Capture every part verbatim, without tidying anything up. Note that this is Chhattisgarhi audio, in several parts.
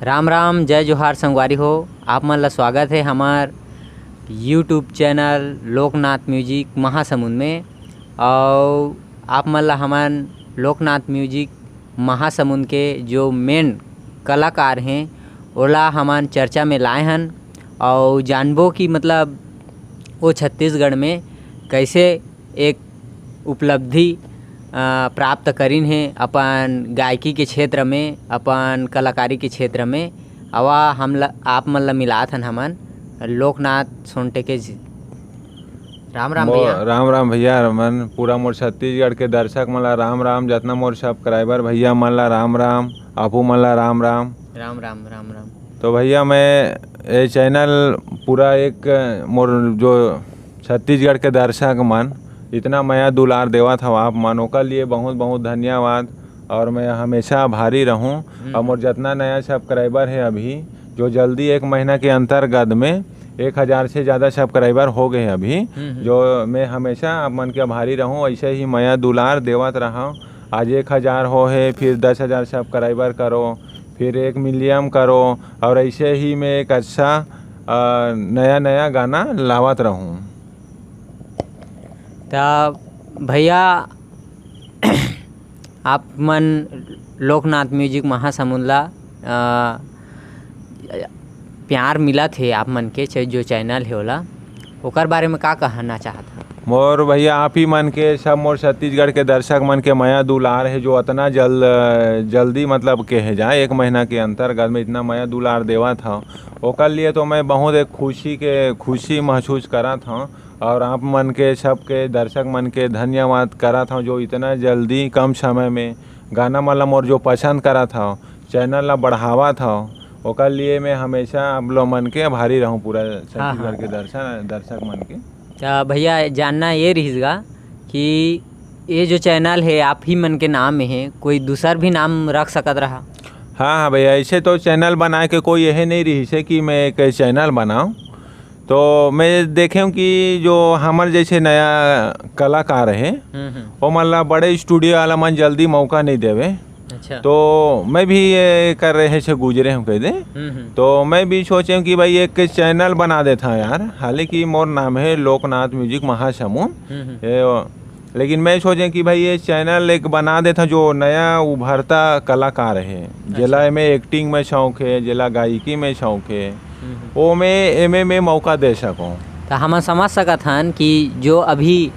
राम राम, जय जोहार संगवारी हो। आप मन ला स्वागत हे हमर YouTube channel Loknath music Mahasamund में। अउ आप मन ला हमन लोकनाथ म्यूजिक महासमुंद के जो मेन कलाकार हें, ओला हमन चर्चा में लाए हन अउ जानबो कि मतलब वो छत्तीसगढ़ में कैसे एक उपलब्धि, अ, प्राप्त करिन हे अपन गायकी के क्षेत्र में, अपन कलाकारी के क्षेत्र में। अवा हम ल-, आप मन ल मिलात हन हमन लोकनाथ सोनटेके जी। राम राम मो-, भैया। राम राम भैया, मन पूरा मोर छत्तीसगढ़ के दर्शक मन ला राम राम, जतना मोर सब्सक्राइबर भैया मन ला राम राम, आपू मन ला राम राम। राम राम, राम राम। तो भैया, मैं ये चैनल पूरा एक मोर जो छत्तीसगढ़ के दर्शक मन इतना मया दुलार देवत हव आप मन, ओकर लिए बहुत बहुत धन्यवाद। और मैं हमेशा आभारी रहूं। हम्म। और मोर जितना नया सब्सक्राइबर है अभी, जो जल्दी एक महीना के अंतर्गत में एक हजार से ज़्यादा सब्सक्राइबर हो गए हैं अभी, हम्म, हम्म। जो मैं हमेशा आप मन के आभारी रहूं। ऐसे ही मया दुलार देवत रहूं। आज एक हजार हो है, फिर दस हजार सब्सक्राइबर करो, फिर एक मिलियन करो, और ऐसे ही मैं एक अच्छा, अ, नया नया गाना लावत रहूं। त भैया, आप मन लोकनाथ म्यूजिक महासमुंद ला, अ, प्यार मिलत हे आप मन के, च-, जो चैनल हे ओला, ओकर बारे में का कहना चाहत हव? मोर भैया, आप ही मन के, सब मोर छत्तीसगढ़ के दर्शक मन के मया दुलार हे, जो अतना जल-, जल्दी मतलब कहे जाए, एक महीना के अंतर्गत में इतना मया दुलार देवत हव, ओकर लिए तो मैं बहुत एक खुशी के, खुशी महसूस करत हव। और आप मन के, सबके दर्शक मन के धन्यवाद करत हव, जो इतना जल्दी कम समय में गाना मन ला मोर जो पसंद करत हव, चैनल ला बढ़ावत हव, ओकर लिए मैं हमेशा आप लोग मन के आभारी रहूं, पूरा हाँ, छत्तीसगढ़ हाँ। के दर्शन, दर्शक मन के। त भैया, जानना ये रहिस गा कि ये जो चैनल हे, आप ही मन के नाम में हे, कोई दूसर भी नाम रख सकत रहा? हाँ, हाँ भैया, ऐसे तो चैनल बनाए के कोई यही नहीं रहिस हे कि मैं एक चैनल बनाऊं। तो मैं देखे हूं कि जो हमर जैसे नया कलाकार हे, हम्म, हम्म। ओमन ला बड़े स्टूडियो वाला मन जल्दी मौका नहीं देवे। अच्छा। तो मैं भी ये कर रहे से गुजरे हूं, कह दे। हम्म, हम्म। तो मैं भी सोचे हूं कि भाई, एक चैनल बना देता यार। हालांकि मोर नाम है लोकनाथ म्यूजिक महासमुंद। हम्म, हम्म। ये, लेकिन मैं सोचे कि भाई, ये चैनल एक बना देता जो नया उभरता कलाकार है, अच्छा। जेला एमे एक्टिंग में शौक है, जेला गायकी में शौक है, हम्म, हम्म। ओमे, एमे में मौका दे सकूं। त हमन समझ सकत हन कि जो अभी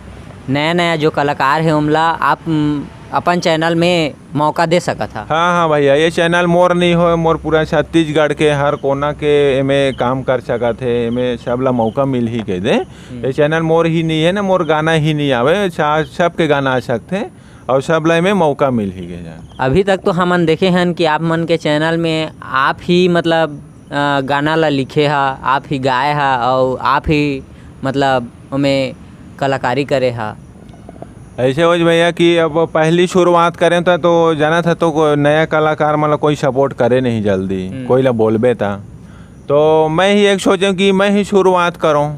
नया नया जो कलाकार है, ओमला आप, उम, अपन चैनल में मौका दे सकत हा। हाँ, हाँ भैया, ये चैनल मोर नहीं हो, मोर पूरा छत्तीसगढ़ के हर कोना के एमे काम कर सकत हे, एमे सब ला मौका मिलही कह दे। हम्म। ये चैनल मोर ही नहीं है ना, मोर गाना ही नहीं आवे, सा-, सबके गाना आ सकथे और सब ला एमे मौका मिलही कह जाए। अभी तक तो हमन देखे हन कि आप मन के चैनल में आप ही मतलब, अ, गाना ला लिखे हा, आप ही गाए हा और आप ही मतलब ओमे कलाकारी करे हा। ऐसे होइस भैया कि अब पहली शुरुआत करें था तो जाना था तो को-, नया कलाकार मतलब कोई सपोर्ट करे नहीं जल्दी, हम्म। कोई ला बोलबे था। तो मैं ही एक सोचे कि मैं ही शुरुआत करूं,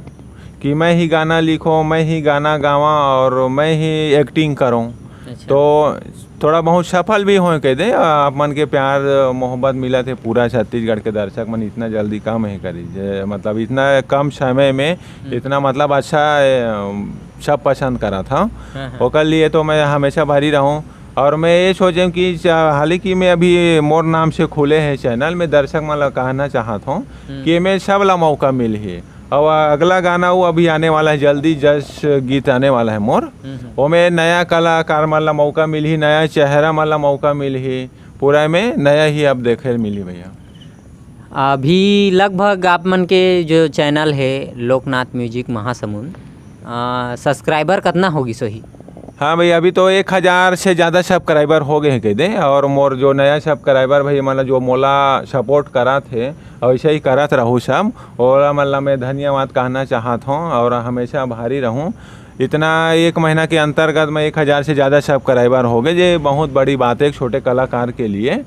कि मैं ही गाना लिखूं, मैं ही गाना गावां और मैं ही एक्टिंग करूं। अच्छा। तो थोड़ा बहुत सफल भी होए कह दे, आप मन के प्यार मोहब्बत मिलत हे, पूरा छत्तीसगढ़ के दर्शक मन इतना जल्दी कम है करी, जे मतलब इतना कम समय में हम्म। इतना मतलब अच्छा, ए, सब पसंद करत हव। हाँ, हाँ। ओकर लिए तो मैं हमेशा भरी रहूं। और मैं ये सोचे हूं कि च-, हालांकि मैं अभी मोर नाम से खुले है चैनल, मैं दर्शक मन ला कहना चाहत हूं हम्म। कि एमे सब ला मौका मिलही। और अगला गाना वो अभी आने वाला है, जल्दी जस गीत आने वाला है मोर। हम्म, हम्म। ओमे नया कलाकार मन ला मौका मिलही, नया चेहरा मन ला मौका मिलही, पूरा में नया ही अब देखे मिली भैया। अभी लगभग आप मन के जो चैनल है लोकनाथ म्यूजिक महासमुंद, आ, सब्सक्राइबर कतना होगिस होही? हाँ भैया, अभी तो एक हजार से ज़्यादा सब्सक्राइबर हो गए हैं कह दे, और मोर जो नया सब्सक्राइबर भाई मन ला जो मोला सपोर्ट करत हे और ऐसे ही करत रहू सब, ओला मन ला मैं धन्यवाद कहना चाहत हूँ और हमेशा आभारी रहूँ। इतना एक महीना के अंतर्गत में एक हजार से ज़्यादा सब्सक्राइबर हो गए, जे बहुत बड़ी बात है एक छोटे कलाकार के लिए।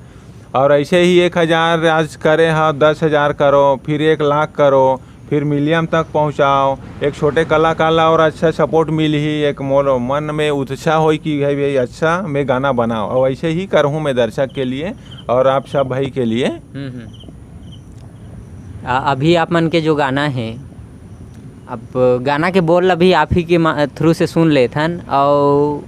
और ऐसे ही एक हजार आज करे हा, दस हजार करो, फिर एक लाख करो, फिर मिलियन तक पहुँचाओ। एक छोटे कलाकार ला और अच्छा सपोर्ट मिलही, एक मोर मन में उत्साह होई कि भाई, भाई अच्छा मैं गाना बनाओ, और ऐसे ही करहूँ मैं दर्शक के लिए और आप सब भाई के लिए। हम्म, हम्म। आ, अभी आप मन के जो गाना है, अब गाना के बोल अभी आप ही के मा-, through से सुन लेथन, और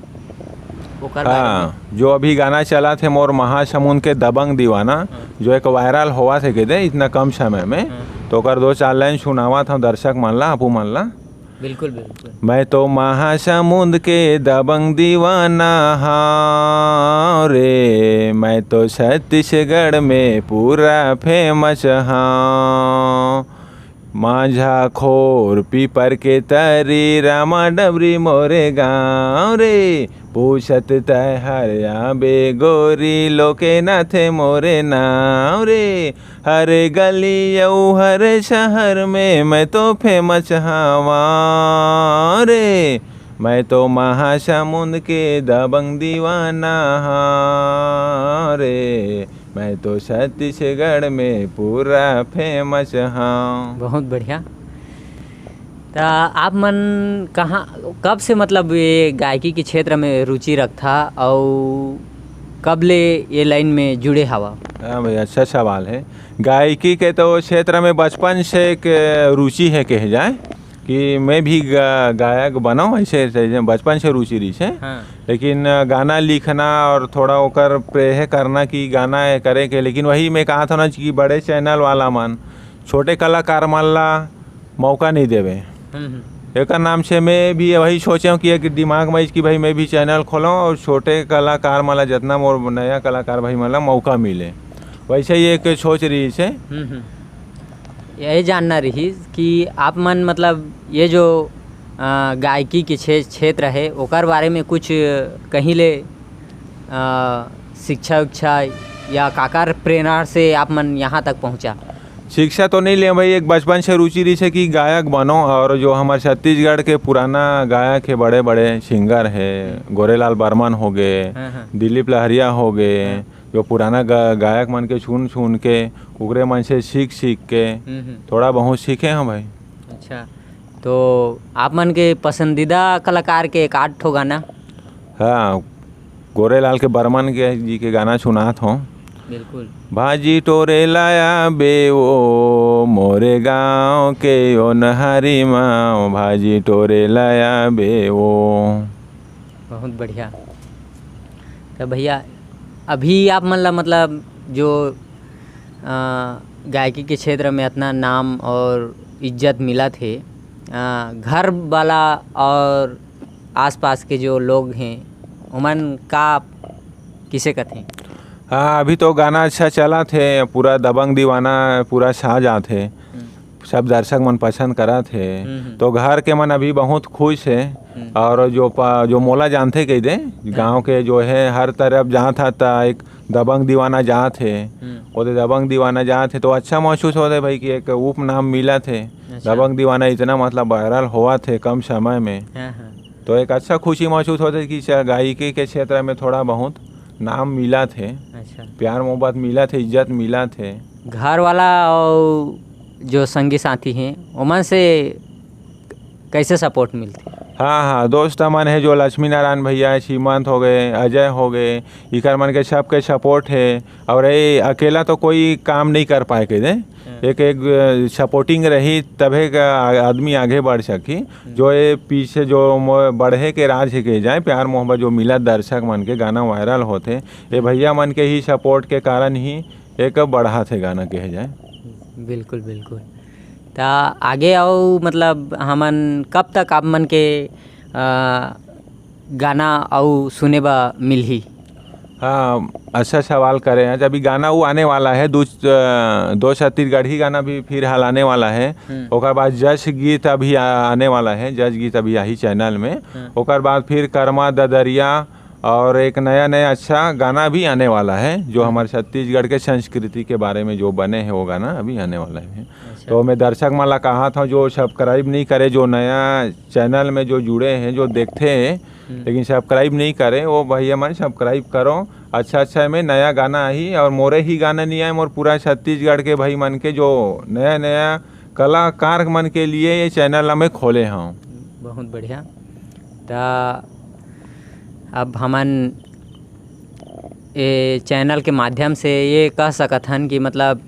ओकर बारे में। हाँ, जो अभी गाना चलत हे मोर महासमुंद के दबंग दीवाना, हाँ। जो एक viral होवत हे कहिदे इतना कम समय में, हाँ। तो ओकर दो चार line सुनावत हंव दर्शक मन ला, आपू मन ला। बिल्कुल, बिल्कुल। मैं तो महासमुंद के दबंग दीवाना हंव रे, मैं तो छत्तीसगढ़ में पूरा famous हंव। माझा खोर पीपर के तरी, रामा डबरी मोरे गांव रे, पूछत तैं हर आबे गोरी, लोके नाथे मोरे नांव रे। हर गली अउ हर शहर में मैं तो famous हंव रे, मैं तो महासमुंद के दबंग दीवाना हंव रे, मैं तो छत्तीसगढ़ में पूरा famous हंव। बहुत बढ़िया। त आप मन कहाँ, कब से मतलब ये गायकी के क्षेत्र में रुचि रखथा, अउ कब ले ये line में जुड़े हवा? हाँ भाई, अच्छा सवाल है। गायकी के तो क्षेत्र में बचपन से एक रुचि है कहे जाए कि मैं भी गा-, गायक बनंव, ऐसे, ऐसे बचपन से रुचि रहिस हे। हाँ। लेकिन गाना लिखना और थोड़ा ओकर प्रेहे करना कि गाना ये करे के, लेकिन वही मैं कहा था ना कि बड़े channel वाला मन छोटे कलाकार मन ला मौका नहीं देवे। हम्म, हम्म। एकर नाम से मैं भी वही सोचे हंव कि एक दिमाग में कि भाई मैं भी channel खोलंव और छोटे कलाकार मन ला, जितना मोर नया कलाकार भाई मन ला मौका मिले, वैसे ही एक सोच रहिस हे। हम्म, हम्म। यही जानना रहिस कि आप मन मतलब ये जो, अ, गायकी के क्षे-, क्षेत्र है, ओकर बारे में कुछ कहीं ले, अ, शिक्षा उक्षा या काकर प्रेरणा से आप मन यहाँ तक पहुँचा? शिक्षा तो नहीं ले भाई, एक बचपन से रुचि रहिस हे कि गायक बनंव, और जो हमर छत्तीसगढ़ के पुराना गायक हे, बड़े-बड़े singer हे, हम्म। गोरेलाल बर्मन हो गए, हाँ, हाँ। दिलीप लहरिया हो गए, हाँ। जो पुराना गा-, गायक मन के सुन सुन के, ओकरे मन से सीख सीख के हम्म, हम्म। थोड़ा बहुत सीखे हंव भाई। अच्छा, तो आप मन के पसंदीदा कलाकार के एक आध ठो गाना? हाँ, गोरेलाल के बर्मन के जी के गाना सुनात हंव। बिल्कुल। भाजी टोरे लाया बे वो, मोरे गांव के ओनहारी माँ, भाजी टोरे लाया बे वो। बहुत बढ़िया। तो भैया, अभी आप मन ला मतलब जो, अ, गायकी के क्षेत्र में इतना नाम और इज्जत मिलत हे, अ, घर वाला और आसपास के जो लोग हैं, ओमन का किसे कथे? हाँ, अभी तो गाना अच्छा चलत हे, पूरा दबंग दीवाना पूरा छा जात हे। हम्म। सब दर्शक मन पसंद करत हे। हम्म, हम्म। तो घर के मन अभी बहुत खुश हे। हम्म। और जो प-, जो मोला जानथे कहिदे, हम्म। गांव के जो हे, हर तरफ जात हे त एक दबंग दीवाना जात हे। हम्म। ओदे दबंग दीवाना जात हे तो अच्छा महसूस होत हे भाई कि एक उपनाम मिलत हे। अच्छा। दबंग दीवाना इतना मतलब viral होवत हे कम समय में। हाँ, हाँ। तो एक अच्छा खुशी महसूस होत हे कि च-, गायकी के क्षेत्र में थोड़ा बहुत नाम मिलत हे। अच्छा। प्यार मोहब्बत मिलत हे, इज्जत मिलत हे। घर वाला और जो संगी साथी हैं, ओमन से कैसे support मिलथे? हाँ, हाँ, दोस्त मन हे, जो लक्ष्मी नारायण भैया हे, सीमंत हो गए, अजय हो गए, इकर मन के सबके support हे। और ये अकेला तो कोई काम नहीं कर पाए कहिदे। हाँ। एक, एक, अ, supporting रही, तभे का आ-, आदमी आगे बढ़ सकही। हम्म। जो ये पीछे जो मो-, बढ़े के राज हे कहे जाए, प्यार मोहब्बत जो मिला दर्शक मन के, गाना viral होथे, ये हम्म। भैया मन के ही support के कारण ही एक बढ़ात हे गाना कहे जाए। बिल्कुल, बिल्कुल। त आगे अउ मतलब हमन कब तक आप मन के, अ, गाना अउ सुने बर मिलही? हाँ, अच्छा सवाल करे हैं। अभी गाना वो आने वाला है, दो, अ, दो छत्तीसगढ़ी गाना भी फिलहाल आने वाला है। हम्म। ओकर बाद जश गीत अभी आ-, आने वाला है, जश गीत अभी आही channel में। हम्म। ओकर बाद फिर कर्मा ददरिया और एक नया नया अच्छा गाना भी आने वाला है, जो हम्म। हमारे छत्तीसगढ़ के संस्कृति के बारे में जो बने हैं, वो गाना अभी आने वाला है। अच्छा। तो मैं दर्शक मन ला कहा था, जो subscribe नहीं करे, जो नया channel में जो जुड़े हैं, जो देखते हैं, हम्म। लेकिन subscribe नहीं करे, वो भैया मन subscribe करो। अच्छा अच्छा में नया गाना आही, और मोरे ही गाना नहीं आए, मोर पूरा छत्तीसगढ़ के भाई मन के जो नया नया कलाकार मन के लिए ये channel ला मैं खोले हूँ। बहुत बढ़िया। त अब हमन ए channel के माध्यम से ये कह सकत हन कि मतलब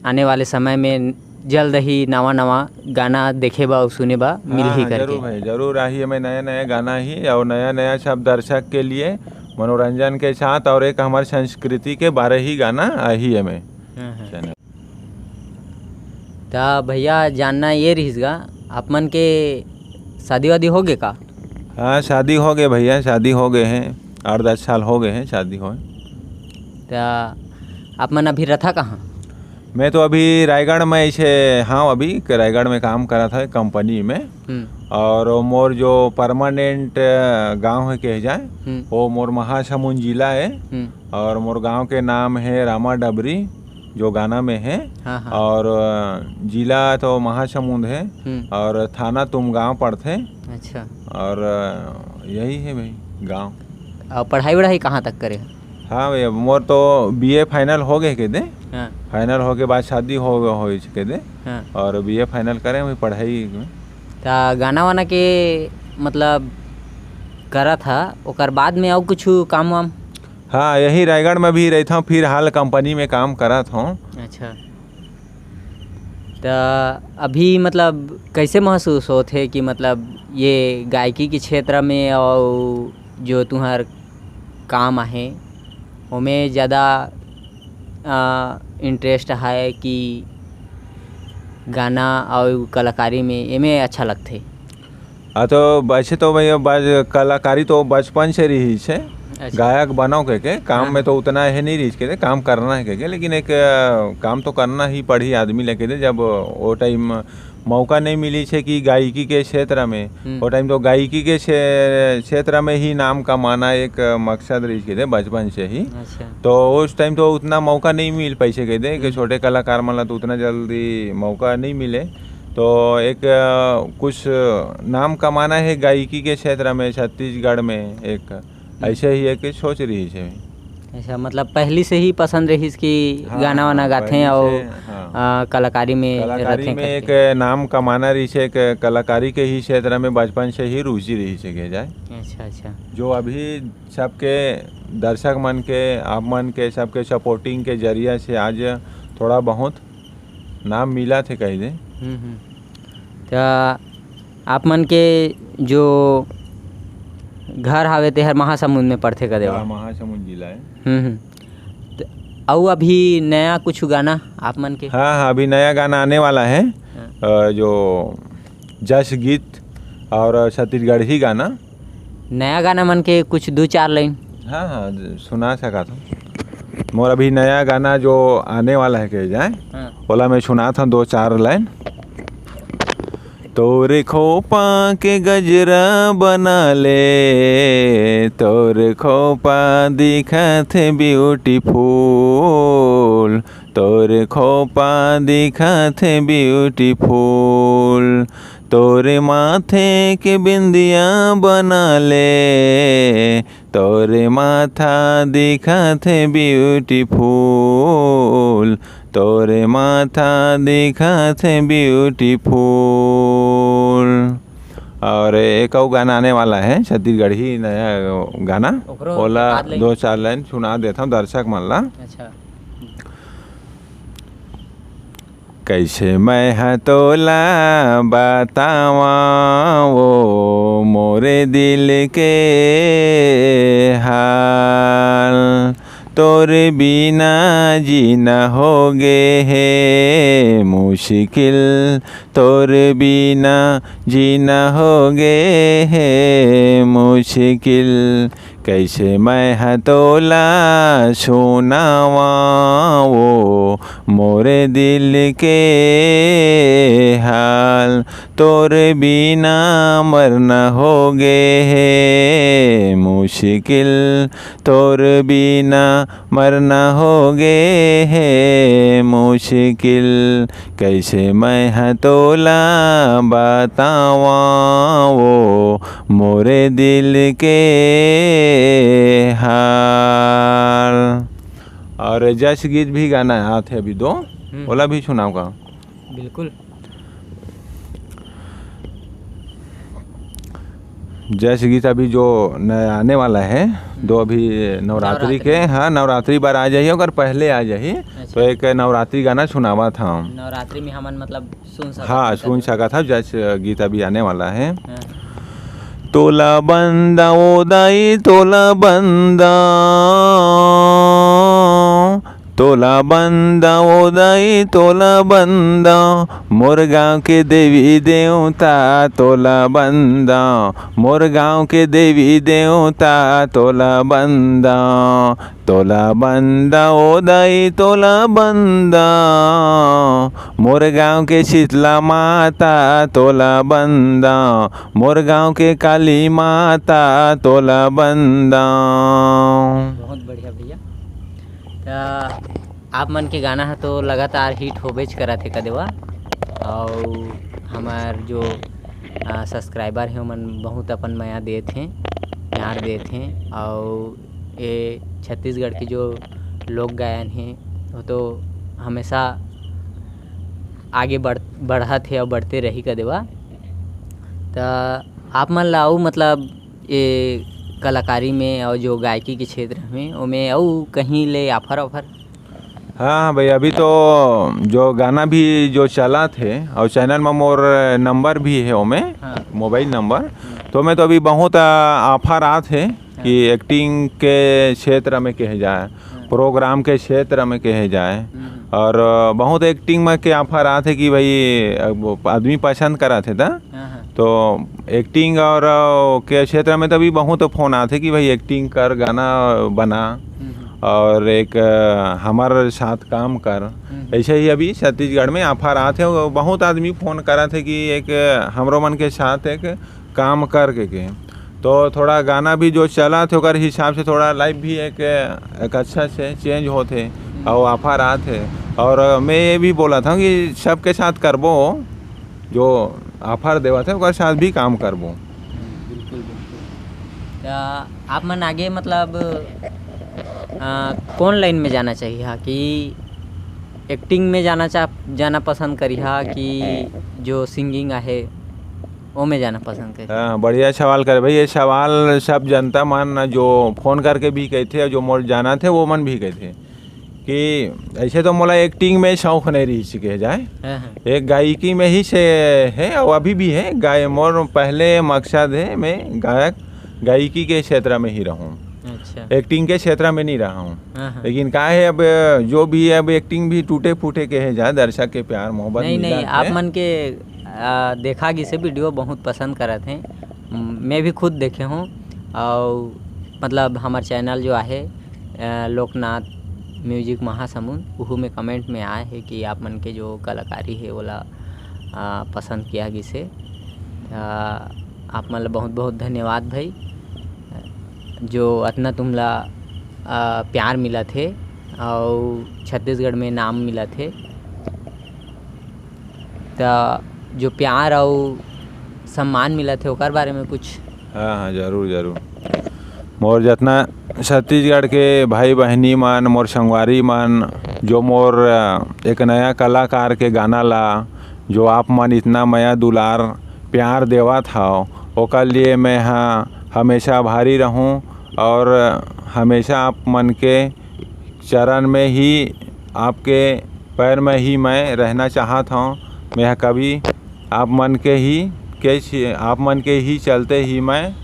आने वाले समय में जल्द ही नवा नवा गाना देखे बा अउ सुने बा मिलही हाँ, करके। जरूर भाई, जरूर आही, एमे नया नया गाना ही और नया नया सब दर्शक के लिए मनोरंजन के साथ और एक हमार संस्कृति के बारे ही गाना आही एमे। हाँ, हाँ। चैनल। त भैया, जानना ये रहिस गा, आप मन के शादी वादी हो गे का? हाँ, शादी हो गए भैया, शादी हो गए हैं, आठ दस साल हो गए हैं शादी होए। त आप मन अभी रथा कहाँ? मैं तो अभी रायगढ़ में ऐसे, हाँ, अभी रायगढ़ में काम करा था कंपनी में। हम्म। और मोर जो परमानेंट गांव है कहे जाए, हम्म। वो मोर महासमुंद जिला है। हम्म। और मोर गांव के नाम है रामा डबरी, जो गाना में है। हाँ, हाँ। और, अ, जिला तो महासमुंद है। हम्म। और थाना तुमगांव पड़थे। अच्छा। और, अ, यही है भाई गांव। और पढ़ाई वढ़ाई कहाँ तक करे? हाँ भैया, मोर तो बीए फाइनल हो गए के दे। हाँ। फाइनल हो के बाद शादी हो, हो के दे। हाँ। और बीए फाइनल करे हुए पढ़ाई में। त गाना वाना के मतलब करत हा, ओकर बाद में अउ कुछ काम वाम? हाँ, यही रायगढ़ में भी रहता हूँ, फिलहाल कंपनी में काम करत हूँ। अच्छा। त अभी मतलब कैसे महसूस होत हे कि मतलब ये गायकी के क्षेत्र में अउ जो तुहर काम आहे, ओमे ज़्यादा, अ, इंटरेस्ट है कि गाना अउ कलाकारी में, एमे अच्छा लगथे? आ, तो वैसे तो भैया, बस कलाकारी तो बचपन से रही है। अच्छा। गायक बनो के, के काम हाँ। में तो उतना है नहीं रही के, काम करना है के, के, लेकिन एक, अ, काम तो करना ही पड़ी आदमी लेके दे, जब वो टाइम मौका नहीं मिली छे कि गायकी के क्षेत्र में, हम्म। वो टाइम तो गायकी के क्षे-, क्षेत्र में ही नाम कमाना एक मकसद रही के दे बचपन से ही। अच्छा। तो उस टाइम तो उतना मौका नहीं मिल पाई छे के दे, कि हम्म। छोटे कलाकार मन ला तो उतना जल्दी मौका नहीं मिले। तो एक, अ, कुछ नाम कमाना है गायकी के क्षेत्र में, छत्तीसगढ़ में एक हम्म। ऐसे ही एक सोच रही है। अच्छा, मतलब पहली से ही पसंद रहिस कि हाँ, गाना वाना हाँ, गाथे पहली अउ, से, हाँ। अ, कलाकारी में कलाकारी रथे में करके। एक नाम कमाना रहिस, एक कलाकारी के ही क्षेत्र में बचपन से ही रुचि रहिस के जाए। अच्छा, अच्छा। जो अभी सबके दर्शक मन के, आप मन के, सबके सपोर्टिंग के जरिया से आज थोड़ा बहुत नाम मिला थे कह दे। हम्म, हम्म। त आप मन के जो घर हावे, तेहर महासमुंद में पड़थे, कदे हाँ, वा? महासमुंद जिला है। हम्म, हम्म। त अउ अभी नया कुछ गाना आप मन के? हाँ, हाँ, अभी नया गाना आने वाला है। हाँ। अ, जो जस गीत और छत्तीसगढ़ी गाना। नया गाना मन के कुछ दू चार लाइन। हाँ, हाँ, सुना सकत हूँ। मोर अभी नया गाना जो आने वाला है, कहे जाए, हाँ। ओला मैं सुनात हूँ दो चार लाइन। तोरे खोपा के गजरा बना ले, तोरे खोपा दिखत हे ब्यूटीफुल, तोरे खोपा दिखत हे ब्यूटीफुल, तोरे माथे के बिंदिया बना ले, तोरे माथा दिखत हे ब्यूटीफुल, तोरे माथा दिखत हे ब्यूटीफुल। और एक अउ गाना आने वाला है, छत्तीसगढ़ी नया गाना, ओकरो ओला एक आध लाइन। दो चार लाइन सुना देता हूँ दर्शक मन ला। अच्छा। कैसे मैं ह तोला बतावं वो मोरे दिल के हाल, तोरे बिना जीना हो गे हे मुश्किल, तोरे बिना जीना हो गे हे मुश्किल। कैसे मैं ह तोला सुनावं वो मोरे दिल के हाल, तोरे बिना मरना हो गे हे मुश्किल, तोरे बिना मरना हो गे हे मुश्किल। कैसे मैं ह तोला बतावं वो मोरे दिल के हाल। और जस गीत भी गाना आथे अभी दो, हम्म। ओला भी सुनावं का? बिल्कुल। जस गीत अभी जो नया आने वाला है, दो अभी नवरात्रि नवरात्रि। के, हाँ, नवरात्रि बार आ जाही, ओकर पहले आ जाही। अच्छा। तो एक नवरात्रि गाना सुनावत हंव। नवरात्रि में हमन मतलब सुन सकत हाँ, हन सुन कथन। सकत हव, जैसे गीत अभी आने वाला है। हाँ। तोला बंदा ओ दाई, तोला बंदा, तोला बंदा ओ दाई, तोला बंदा, मोर गांव के देवी देवता तोला बंदा, मोर गांव के देवी देवता तोला बंदा, तोला बंदा ओ दाई, तोला बंदा, मोर गांव के शीतला माता तोला बंदा, मोर गांव के काली माता तोला बंदा। बहुत बढ़िया भैया। त आप मन के गाना ह तो लगातार हिट होबेच करत हे कदेवा, अउ हमर जो, अ, सब्सक्राइबर हे ओमन बहुत अपन मया देत हें, प्यार देत हें, अउ ये छत्तीसगढ़ के जो लोक गायन हे वो तो हमेशा आगे बढ़, बढ़त हे अउ बढ़ते रही कदेवा। त आप मन ला अउ मतलब ये कलाकारी में अउ जो गायकी के क्षेत्र में ओमे अउ कहीं ले offer offer? हाँ, हाँ भैया, अभी तो जो गाना भी जो चलत हे अउ channel में मोर number भी हे ओमे, हाँ। Mobile number, हम्म। तो मैं तो अभी बहुत, आ, offer आत हे हाँ। कि acting के क्षेत्र में कहे जाए, हाँ। Program के क्षेत्र में कहे जाए, हम्म। और, आ, बहुत acting में के offer आत हे कि भाई, अब आदमी पसंद करत हे त हाँ, हाँ। तो acting और, अ, के क्षेत्र में तो अभी बहुत phone आथे कि भाई acting कर, गाना बना हम्म, हम्म। और एक, अ, हमारे साथ काम कर। हम्म। ऐसे ही अभी छत्तीसगढ़ में offer आथे, बहुत आदमी phone करत हे कि एक, अ, हमरो मन के साथ एक काम कर के, के। तो थोड़ा गाना भी जो चलत हे ओकर हिसाब से थोड़ा life भी एक, एक अच्छा से change होथे हम्म। और offer आथे। और मैं ये भी बोलत हंव कि सबके साथ करबो, जो offer देवत हे ओकर साथ भी काम करबो। बिल्कुल, बिल्कुल। त आप मन आगे मतलब, अ, कौन line में जाना चाहिए हा कि acting में जाना चाह, जाना पसंद करिहा कि जो singing आहे ओमे जाना पसंद करिहा? हाँ, बढ़िया सवाल करे भाई। ये सवाल सब जनता मन जो phone करके भी कहिथे, जो मोर जानत हे वो मन भी कहिथे। कि ऐसे तो मोला acting में शौक नहीं रहिस कहे जाए, हाँ, हाँ। एक गायकी में ही से हे और अभी भी हे। गाय मोर पहले मकसद हे, मैं गायक, गायकी के क्षेत्र में ही रहूं, अच्छा। Acting के क्षेत्र में नहीं रहा हूं। हाँ, हाँ। लेकिन का हे, अब जो भी हे, अब acting भी टूटे फूटे कहे जाए, दर्शक के प्यार मोहब्बत नहीं, मिलत नहीं, आप हे। मन के, आ, देखा गिसे video बहुत पसंद करत हे, म-, मैं भी खुद देखे हूँ। और मतलब हमार channel जो आहे, अ, लोकनाथ music महासमुंद, उहू में comment में आए हे कि आप मन के जो कलाकारी हे, ओला, अ, पसंद किया गिसे। अ, आप मन ला बहुत-बहुत धन्यवाद भाई, जो अतना तुमला, अ, प्यार मिलत हे अउ छत्तीसगढ़ में नाम मिलत हे। त जो प्यार अउ सम्मान मिलत हे, ओकर बारे में कुछ? हाँ, हाँ, जरूर, जरूर। मोर जतना छत्तीसगढ़ के भाई बहिनी मन, मोर संगवारी मन, जो मोर, अ, एक नया कलाकार के गाना ला, जो आप मन इतना मया दुलार, प्यार देवत हव, ओकर लिए मैं ह हमेशा आभारी रहूं और हमेशा आप मन के चरण में ही, आपके पैर में ही मैं रहना चाहत हौं। मैं ह कभी आप मन के ही, के छी-, आप मन के ही चलते ही मैं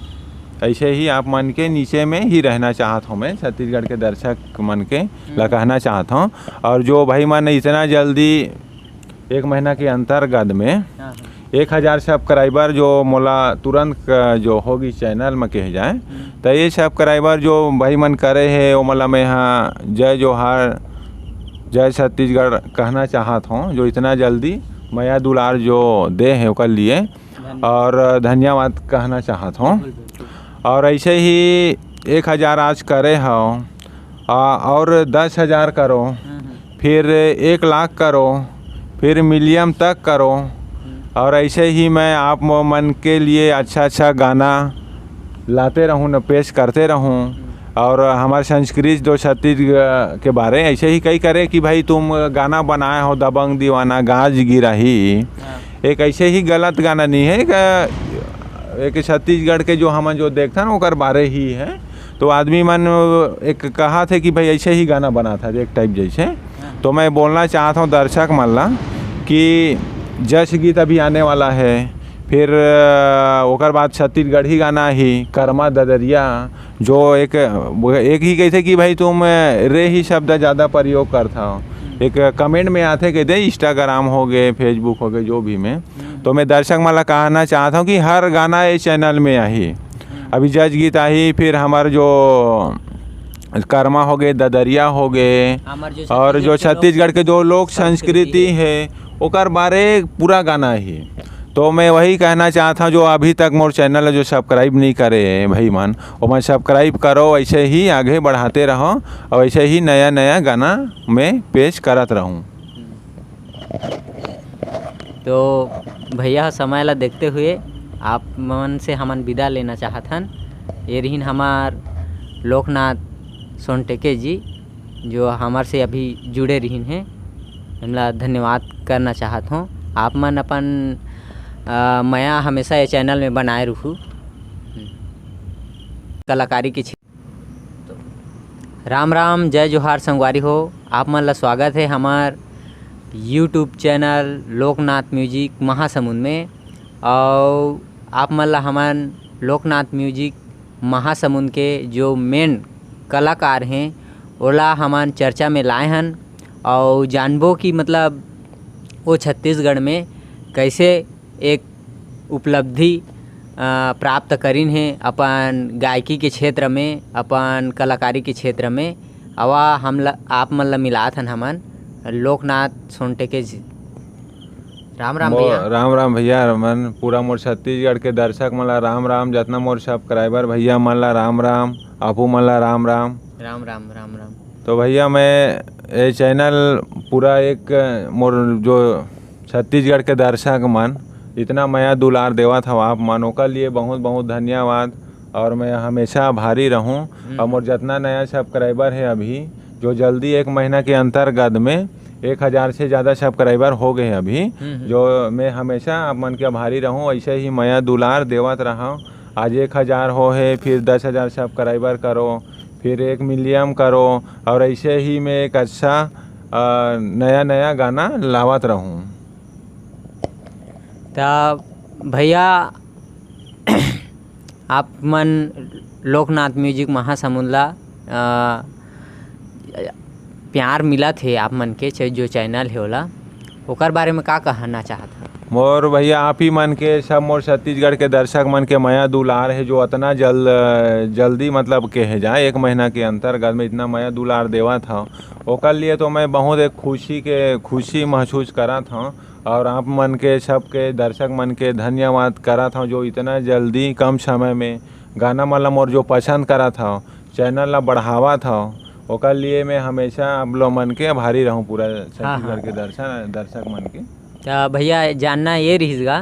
ऐसे ही आप मन के नीचे में ही रहना चाहत हौं। मैं छत्तीसगढ़ के दर्शक मन के ला हम्म। कहना चाहत हौं। और जो भाई मन इतना जल्दी एक महीना के अंतर्गत में हाँ, हाँ। एक हजार subscriber जो मोला तुरंत क-, जो होगी channel में कहे जाए, हम्म। त ये subscriber जो भाई मन करे हे, ओमन ला मैं ह जय जोहार, जय छत्तीसगढ़ कहना चाहत हौं, जो इतना जल्दी मया दुलार जो दे हे ओकर लिए, धन्यवाद। और धन्यवाद कहना चाहत हौं। बिल्कुल, बिल्कुल। और ऐसे ही एक हजार आज करे हव, आ, और दस हजार करो, हम्म, हम्म। फिर एक लाख करो, फिर million तक करो, हम्म। और ऐसे ही मैं आप म-, मन के लिए अच्छा-अच्छा गाना लाते रहूँ न, पेश करते रहूँ। हम्म। और हमारे संस्कृत जो छत्तीसगढ़ के बारे ऐसे ही कई करे कि भाई तुम गाना बनाए हो दबंग दीवाना गाज गिरा ही, हाँ। एक ऐसे ही गलत गाना नहीं है, एक, एक छत्तीसगढ़ के जो हमन जो देखथन ओकर बारे ही है। तो आदमी मन एक कहा थे कि भाई ऐसे ही गाना बना था एक type जैसे। हाँ। तो मैं बोलना चाहत हूँ दर्शक मन ला कि जश गीत अभी आने वाला है, फिर अ, ओकर बाद छत्तीसगढ़ी गाना ही, कर्मा ददरिया, जो एक, एक ही कहिथे कि भाई तुम रे ही शब्द ज़्यादा प्रयोग करत हव। एक कमेंट में आथे कहिथे, Instagram हो गए, Facebook हो गए, जो भी में। तो मैं दर्शक मन ला कहना चाहत हूँ कि हर गाना ये चैनल में आही। अभी जश गीत आही, फिर हमार जो कर्मा हो गए, ददरिया हो गए, हमर जो और जो छत्तीसगढ़ के छत्तीसगढ़ के जो लोक संस्कृति संस्कृति है, ओकर बारे पूरा गाना ही। तो मैं वही कहना चाहत हूँ, जो अभी तक मोर चैनल जो सब्सक्राइब नहीं करे हैं भाई मन, ओमन सब्सक्राइब करो, ऐसे ही आगे बढ़ाते रहो और ऐसे ही नया नया गाना मैं पेश करत रहूँ। तो भैया, समय ला देखते हुए आप मन से हमन विदा लेना चाहत हन। ये रहिन हमार लोकनाथ सोनटेके जी, जो हमर से अभी जुड़े रहिन हे। हमला धन्यवाद करना चाहत हों। आप मन अपन अ, मया हमेशा ये चैनल में बनाए रहू। कलाकारी के क्षेत्र। राम राम, जय जोहार संगवारी हो। आप मन ला स्वागत है हमार YouTube channel Loknath music Mahasamund में। और आप मन ला हमन लोकनाथ म्यूजिक महासमुंद के जो मेन कलाकार हैं, ओला हमन चर्चा में लाए हन और जानबो कि मतलब वो छत्तीसगढ़ में कैसे एक उपलब्धि अ, प्राप्त करिन हे अपन गायकी के क्षेत्र में, अपन कलाकारी के क्षेत्र में। अवा हम ल-, आप मन ला मिलात हन हमन लोकनाथ सोनटेके जी। राम राम भैया। राम राम भैया, मन पूरा मोर छत्तीसगढ़ के दर्शक मन ला राम राम, जतना मोर सब्सक्राइबर भैया मन ला राम राम, आपू मन ला राम राम। राम राम, राम राम। तो भैया, मैं ये चैनल पूरा एक मोर जो छत्तीसगढ़ के दर्शक मन इतना मया दुलार देवत हव आप मन, ओकर लिए बहुत बहुत धन्यवाद। और मैं हमेशा आभारी रहूं। और मोर जितना नया सब्सक्राइबर है अभी, जो जल्दी एक महीना के अंतर्गत में एक हज़ार से ज़्यादा सब्सक्राइबर हो गए हैं अभी, जो मैं हमेशा आप मन के आभारी रहूं। ऐसे ही मया दुलार देवत रहा। आज एक हज़ार हो है, फिर दस हज़ार सब्सक्राइबर करो, फिर एक मिलियन करो, और ऐसे ही मैं एक अच्छा अ, नया नया गाना लावत रहूं। त भैया, आप मन लोकनाथ म्यूजिक महासमुंद ला अ, प्यार मिलत हे आप मन के च-, जो चैनल हे ओला, ओकर बारे में का कहना चाहत हव? मोर भैया, आप ही मन के, सब मोर छत्तीसगढ़ के दर्शक मन के मया दुलार है, जो अतना जल-, जल्दी मतलब कहे जाए, एक महीना के अंतर्गत में इतना मया दुलार देवत हव, ओकर लिए तो मैं बहुत एक खुशी के, खुशी महसूस करत हव। और आप मन के, सबके दर्शक मन के धन्यवाद करत हव, जो इतना जल्दी कम समय में गाना मन ला मोर जो पसंद करत हव, चैनल ला बढ़ावत हव, ओकर लिए मैं हमेशा आप लोग मन के आभारी रहूं, पूरा छत्तीसगढ़ के दर्शन, दर्शक मन के। त भैया, जानना ये रहिस गा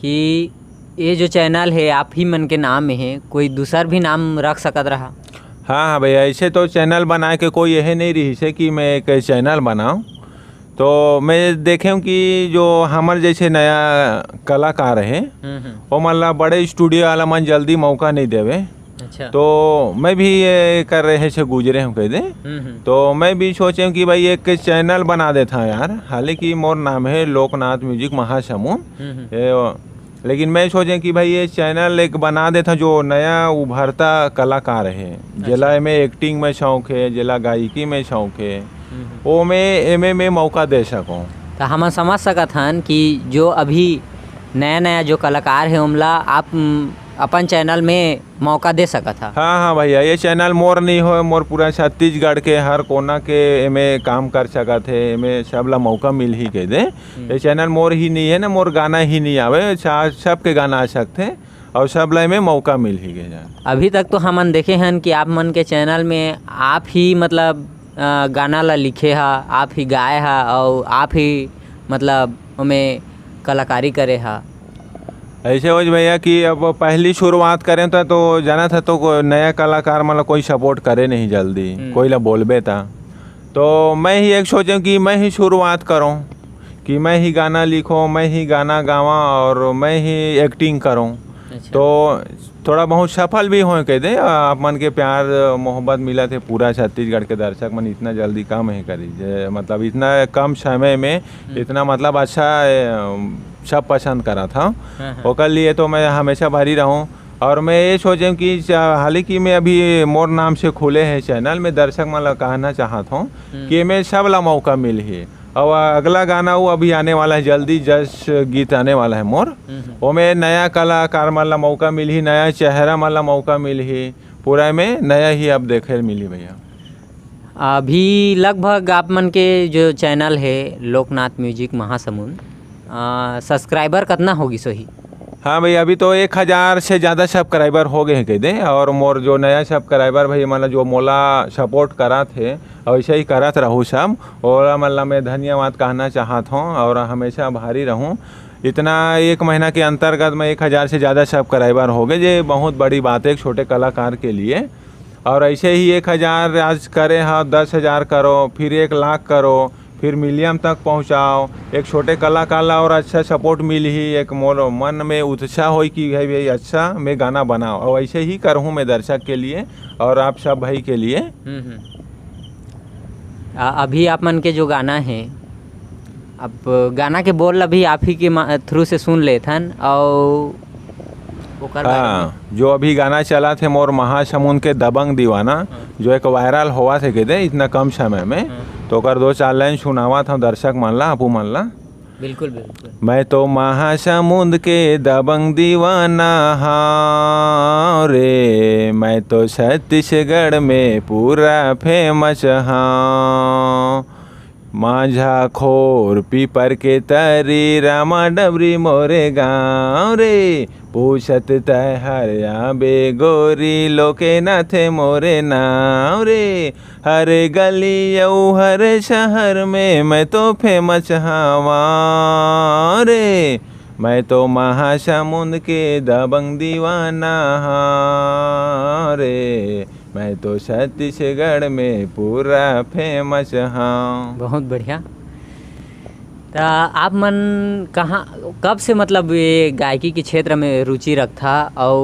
कि ये जो चैनल है, आप ही मन के नाम में है, कोई दूसर भी नाम रख सकत रहा? हाँ, हाँ भैया, ऐसे तो चैनल बनाए के कोई यही नहीं रहिस है कि मैं एक चैनल बनाऊं। तो मैं देखें कि जो हमर जैसे नया कलाकार है, हम्म, हम्म। वो मन ला बड़े स्टूडियो वाला मन जल्दी मौका नहीं देवे। अच्छा। तो मैं भी ये कर रहे से गुजरे हूँ कह दे। हम्म, हम्म। तो मैं भी सोचे हूँ कि भाई एक चैनल बना देता यार, हालांकि मोर नाम है लोकनाथ म्यूजिक महासमुंद। हम्म, हम्म। ये, लेकिन मैं सोचे कि भाई ये चैनल एक बना देता जो नया उभरता कलाकार है, जेला एमे एक्टिंग में शौक है, जेला गायकी में शौक है, हम्म, हम्म। वो में एमे में मौका दे सकूँ। तो हम समझ सकत हन कि जो अभी नया नया जो कलाकार है, ओमला आप, उम, अपन चैनल में मौका दे सकत हा। हाँ, हाँ भैया, ये चैनल मोर नहीं हो, मोर पूरा छत्तीसगढ़ के हर कोना के एमे काम कर सकत है, एमे सब ला मौका मिल ही कह दे। ये चैनल मोर ही नहीं है ना, मोर गाना ही नहीं आवे, सा-, सबके गाना आ सकते हैं और सब ला एमे मौका मिल ही गए जाए। अभी तक तो हमन देखे हन कि आप मन के चैनल में आप ही मतलब, अ, गाना ला लिखे हा, आप ही गाए हा और आप ही मतलब ओमे कलाकारी करे हा। ऐसे हो भैया कि अब पहली शुरुआत करें तो, तो जाना था तो को-, नया कलाकार मतलब कोई सपोर्ट करे नहीं जल्दी, हम्म। कोई ला बोलबे था। तो मैं ही एक सोचे कि मैं ही शुरुआत करूँ, कि मैं ही गाना लिखूँ, मैं ही गाना गावा और मैं ही एक्टिंग करूँ। तो थोड़ा बहुत सफल भी होए कह दे। आप मन के प्यार मोहब्बत मिलत हे, पूरा छत्तीसगढ़ के दर्शक मन इतना जल्दी कम हे करी, जे मतलब इतना कम समय में इतना मतलब अच्छा, ए, सब पसंद करत हव। ओकर लिए तो मैं हमेशा भारी रहूँ। और मैं ये सोचे कि चा-, हालांकि मैं अभी मोर नाम से खुले हे चैनल, मैं दर्शक मन ला कहना चाहत हूँ कि मैं सब ला मौका मिलही। और अगला गाना वो अभी आने वाला है, जल्दी जस गीत आने वाला है मोर। ओमे नया कलाकार मन ला मौका मिलही, नया चेहरा मन ला मौका मिलही, पूरा में नया ही अब देखे मिलही भैया। अभी लगभग आप मन के जो चैनल है लोकनाथ म्यूजिक महासमुंद, आ, सब्सक्राइबर कतना होगी सोही? हाँ भाई, अभी तो एक हजार से ज़्यादा सब्सक्राइबर हो गए हैं कह दे। और मोर जो नया सब्सक्राइबर भाई, मतलब जो मोला सपोर्ट करत हे और ऐसे ही करत रहू सब, ओला मतलब मैं धन्यवाद कहना चाहत हूँ और हमेशा भारी रहूँ। इतना एक महीना के अंतर्गत में एक हजार से ज़्यादा सब्सक्राइबर हो गए, ये बहुत बड़ी बात है एक छोटे कलाकार के लिए। और ऐसे ही एक हजार आज करे हो, दस हजार करो, फिर एक लाख करो, फिर मिलियन तक पहुँचाओ। एक छोटे कलाकार ला और अच्छा सपोर्ट मिलही, एक मोर मन में उत्साह होई कि भाई, भाई अच्छा मैं गाना बनाओ, और ऐसे ही करहूँ मैं दर्शक के लिए और आप सब भाई के लिए। हम्म, हम्म। आ, अभी आप मन के जो गाना है, अब गाना के बोल अभी आप ही के मा-, through से सुन लेथन, और ओकर बारे में। हाँ, जो अभी गाना चलत हे मोर महासमुंद के दबंग दीवाना, हाँ। जो एक वायरल होवत हे कह दे इतना कम समय में, हाँ। तो ओकर दो चार लाइन सुनावत हूँ दर्शक मन ला, आपू मन ला। बिल्कुल, बिल्कुल। मैं तो महासमुंद के दबंग दीवाना हूँ रे, मैं तो छत्तीसगढ़ में पूरा फेमस हूँ। माझा खोर पीपर के तरी, रामा डबरी मोरे गाँव रे, पूछत तैं हर आबे गोरी, लोके नाथे मोरे नाव रे। हर गली अउ हर शहर में मैं तो फेमस हवा रे। मैं तो महासमुंद के दबंग दीवाना हूँ रे। मैं तो छत्तीसगढ़ में पूरा फेमस हूँ। बहुत बढ़िया। त आप मन कहाँ, कब से मतलब ये गायकी के क्षेत्र में रुचि रखथा, अउ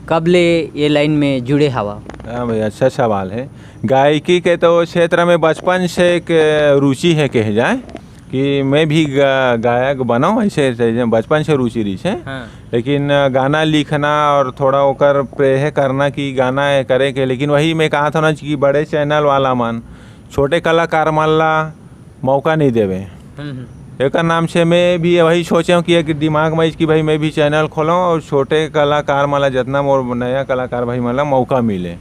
कब ले ये लाइन में जुड़े हवा? हाँ भैया, अच्छा सवाल है। गायकी के तो क्षेत्र में बचपन से एक रुचि है कहे जाए कि मैं भी गा-, गायक बनाऊँ, ऐसे, ऐसे बचपन से रुचि रही है। हाँ। लेकिन गाना लिखना और थोड़ा ओकर प्रेहे करना कि गाना ये करे के, लेकिन वही मैं कहा था ना कि बड़े चैनल वाला मन छोटे कलाकार मन ला मौका नहीं देवे। हम्म, हम्म। एकर नाम से मैं भी वही सोचे हूँ कि एक दिमाग में कि भाई मैं भी चैनल खोलूँ और छोटे कलाकार मन ला, जितना मोर नया कलाकार भाई मन ला मौका मिले,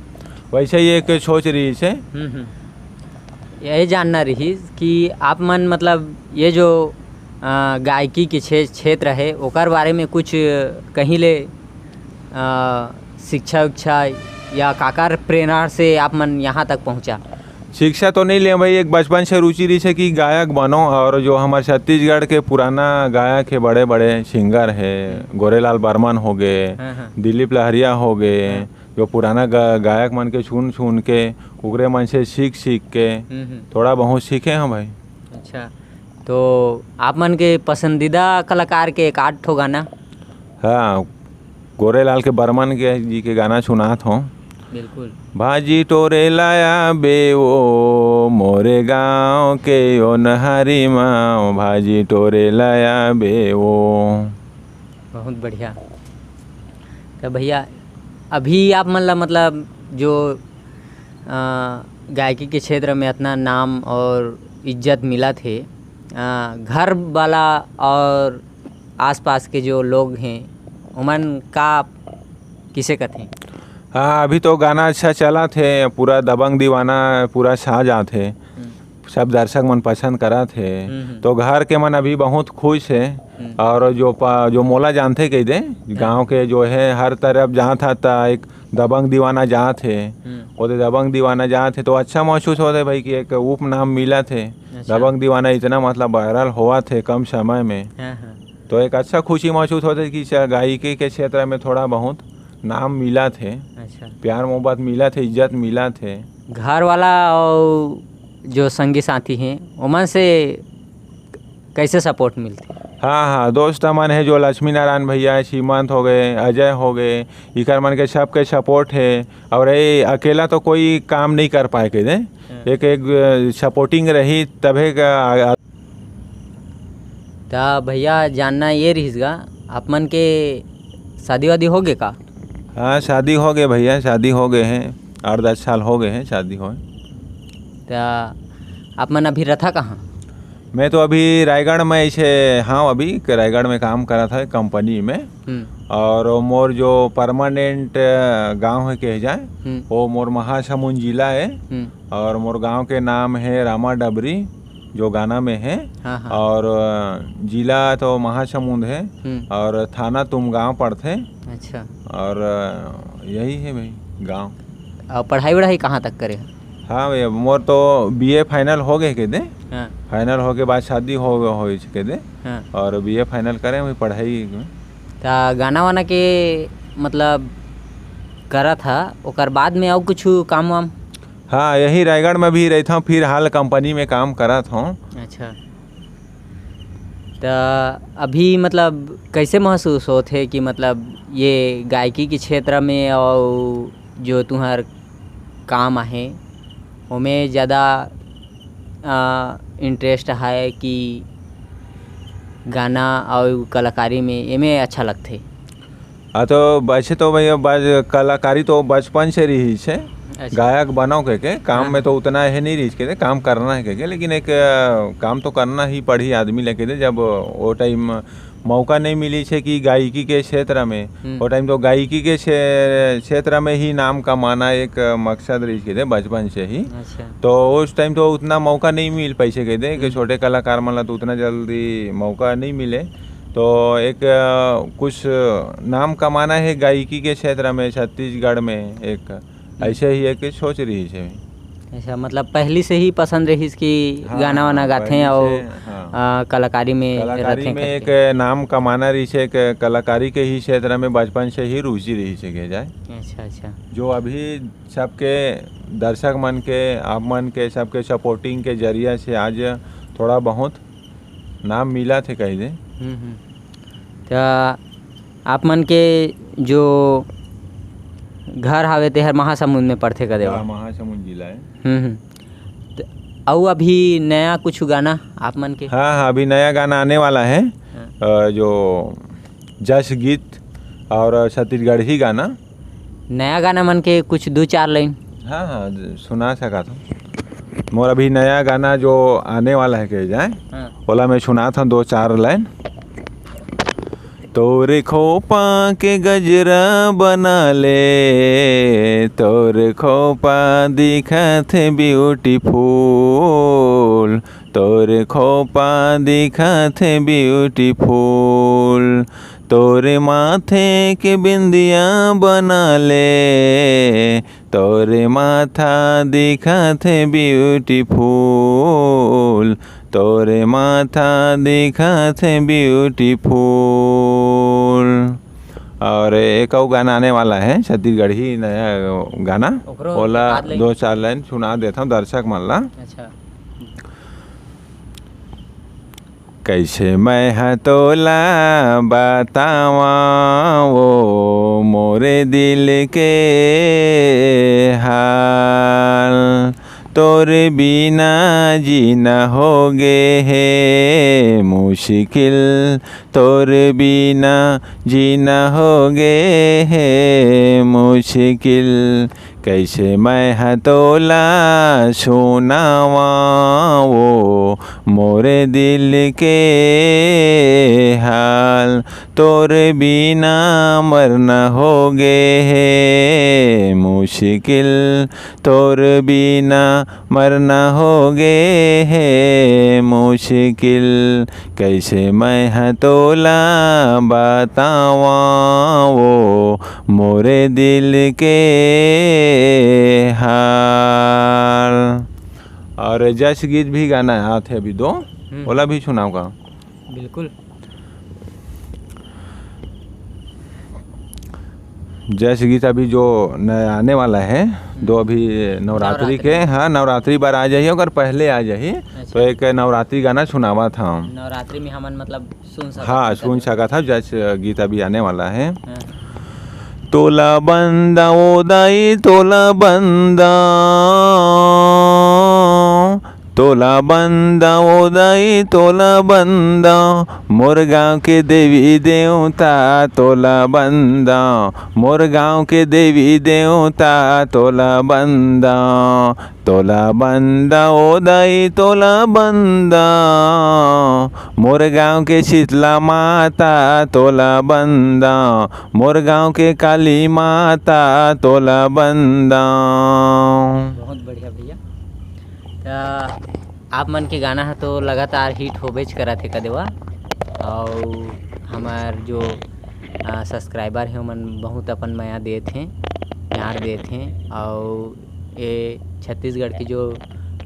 वैसे ही एक सोच रही है। हम्म, हम्म। यही जानना रही कि आप मन मतलब ये जो, अ, गायकी के क्षे-, क्षेत्र है, ओकर बारे में कुछ कहीं ले, अ, शिक्षा उच्छा या काकर प्रेरणा से आप मन यहाँ तक पहुँचा? शिक्षा तो नहीं ले भाई, एक बचपन से रुचि रही है कि गायक बनो, और जो हमारे छत्तीसगढ़ के पुराना गायक है, बड़े-बड़े सिंगर है, हम्म। गोरेलाल बर्मन हो गए, हाँ, हाँ। दिलीप लहरिया हो गए, हाँ। जो पुराना गा-, गायक मन के सुन सुन के, ओकरे मन से सीख सीख के हम्म, हम्म। थोड़ा बहुत सीखे हैं भाई। अच्छा, तो आप मन के पसंदीदा कलाकार के एक आध ठो गाना? हाँ, गोरेलाल के बर्मन के जी के गाना सुनात हूँ। बिल्कुल। भाजी टोरे लाया बे ओ, मोरे गाँव के ओ नहरी माँ, भाजी टोरे लाया बे ओ। बहुत बढ़िया। तो भैया, अभी आप मन ला मतलब जो, अ, गायकी के क्षेत्र में इतना नाम और इज्जत मिलत हे, अ, घर वाला और आसपास के जो लोग हैं, ओमन का किसे कथे? हाँ, अभी तो गाना अच्छा चलत हे, पूरा दबंग दीवाना पूरा छा जात हे। हम्म। सब दर्शक मन पसंद करत हे। हम्म, हम्म। तो घर के मन अभी बहुत खुश हे। हम्म। और जो पा-, जो मोला जानथे कह दे, हम्म। गाँव के जो है हर तरफ जात हा ता एक दबंग दीवाना जात हे। हम्म। ओदे दबंग दीवाना जात हे तो अच्छा महसूस होत हे भाई कि एक उपनाम मिलत हे। अच्छा। दबंग दीवाना इतना मतलब वायरल होवत हे कम समय में। हाँ, हाँ। तो एक अच्छा खुशी महसूस होत हे कि च-, गायकी के क्षेत्र में थोड़ा बहुत नाम मिलत हे। अच्छा। प्यार मोहब्बत मिलत हे, इज्जत मिलत हे। घर वाला और जो संगी साथी हैं, ओमन से कैसे सपोर्ट मिलथे? हाँ, हाँ, दोस्त मन हे, जो लक्ष्मी नारायण भैया हे, सीमंत हो गए, अजय हो गए, इकर मन के सबके support हे। और ये अकेला तो कोई काम नहीं कर पाए के दे, हाँ। एक, एक, अ, supporting रही तभे का। आ, आ, त भैया, जानना ये रहिस गा, आप मन के शादी वादी हो गे का? हाँ, शादी हो गए भैया, शादी हो गए हैं, आठ दस साल हो गए हैं शादी होए। त आप मन अभी रथा कहाँ? मैं तो अभी रायगढ़ में ऐसे, हाँ, अभी रायगढ़ में काम करा था कंपनी में। हम्म। और मोर जो permanent, अ, गांव है कहे जाए, हम्म। वो मोर महासमुंद जिला है। हम्म। और मोर गांव के नाम है रामा डबरी, जो गाना में है। हाँ, हाँ। और, अ, जिला तो महासमुंद है। हम्म। और थाना तुमगांव पड़थे। अच्छा। और, अ, यही है भाई गांव। और पढ़ाई वढ़ाई कहाँ तक करे? हाँ भैया, मोर तो B A final हो गए के दे। हाँ। Final हो के बाद शादी हो, हो के दे। हाँ। और B A final करे हुए पढ़ाई में। त गाना वाना के मतलब करत हा, ओकर बाद में अउ कुछ काम वाम? हाँ, यही रायगढ़ में भी रहता हूँ, फिलहाल कंपनी में काम करत हूँ। अच्छा। त अभी मतलब कैसे महसूस होत हे कि मतलब ये गायकी के क्षेत्र में अउ जो तुहर काम आहे, ओमे ज़्यादा, अ, interest है कि गाना अउ कलाकारी में, एमे अच्छा लगथे? हाँ, तो वैसे तो भैया, बस कलाकारी तो बचपन से रहिस हे। अच्छा। गायक बनव के, के काम हाँ, में तो हाँ। उतना हे नहीं रहिस के, काम करना है के, के, लेकिन एक, अ, काम तो करना ही पड़ही आदमी ला के दे, जब वो time मौका नहीं मिलिस हे कि गायकी के क्षेत्र में, हम्म। वो time तो गायकी के क्षे-, क्षेत्र में ही नाम कमाना एक मकसद रहिस के दे बचपन से ही। अच्छा। तो उस time तो उतना मौका नहीं मिल पाइस हे के दे, कि हम्म। छोटे कलाकार मन ला तो उतना जल्दी मौका नहीं मिले। तो एक, अ, कुछ नाम कमाना है गायकी के क्षेत्र में, छत्तीसगढ़ में एक, हम्म। ऐसे ही एक सोच रहिस हे। अच्छा, मतलब पहली से ही पसंद रहिस कि हाँ, गाना वाना हाँ, गाथें पहली अउ, से, हाँ। अ, कलाकारी में कलाकारी रथें में करके। एक नाम कमाना रहिस हे, एक कलाकारी के ही क्षेत्र में बचपन से ही रुचि रहिस हे, के जाए। अच्छा, अच्छा। जो अभी सबके दर्शक मन के, आप मन के, सबके supporting के जरिया से आज थोड़ा बहुत नाम मिलत हे कहि दे। हम्म, हम्म। त आप मन के जो घर हावे, तेहर महासमुंद में पड़थे कदे हाँ, वा? महासमुंद जिला है। हम्म, हम्म। त अउ अभी नया कुछ गाना आप मन के? हाँ, हाँ, अभी नया गाना आने वाला है। हाँ। अ, जो जस गीत और छत्तीसगढ़ी गाना। नया गाना मन के कुछ दू चार line। हाँ, हाँ, ज-, सुना सकत हूँ। मोर अभी नया गाना जो आने वाला है, कहे जाए, हाँ। ओला मैं सुनात हूँ दो चार line। तोर खोपा के गजरा बना ले, तोर खोपा दिखत हे beautiful, तोर खोपा दिखत हे beautiful, तोर माथे के बिंदिया बना ले, तोर माथा दिखत हे beautiful, तोर माथा दिखत हे beautiful। और एक अउ गाना आने वाला है, छत्तीसगढ़ी नया गाना, ओकरो ओला बता ले। दो चार line सुना देता हूँ दर्शक मन ला। अच्छा। कैसे मैं ह तोला बतावं वो मोरे दिल के हाल, तोर बिना जीना होगे हे मुश्किल, तोर बिना जीना होगे हे मुश्किल। कैसे मैं ह तोला सुनावं वो मोरे दिल के हाल, तोर बिना मरना होगे हे मुश्किल, तोर बिना मरना होगे हे मुश्किल। कैसे मैं ह तोला बतावं वो मोरे दिल के हाल। और जस गीत भी गाना आत हे अभी दो, हम्म। ओला भी सुनाव का? बिल्कुल। जस गीत अभी जो नया आने वाला है, दो अभी नवरात्रि के, नवरात्रि। हाँ, नवरात्रि बर आ जाही, ओकर पहले आ जाही। अच्छा। तो एक नवरात्रि गाना सुनावत हँव। नवरात्रि में हमन मतलब सुन सकत हाँ, हन सुन कदे। सकत हव, जैसे गीत अभी आने वाला है। हाँ। तोला बंदा ओ दाई, तोला बंदा, तोला बंदा ओ दाई, तोला बंदा, मोर गाँव के देवी देवता तोला बंदा, मोर गाँव के देवी देवता तोला बंदा, तोला बंदा ओ दाई, तोला बंदा, मोर गाँव के शीतला माता तोला बंदा, मोर गाँव के काली माता तोला बंदा। बहुत बढ़िया भैया। त आप मन के गाना ह तो लगातार हिट होबेच करत हे कदेवा, अउ हमर जो, आ, सब्सक्राइबर हे ओमन बहुत अपन मया देत हें, प्यार देत हें, अउ ये छत्तीसगढ़ के जो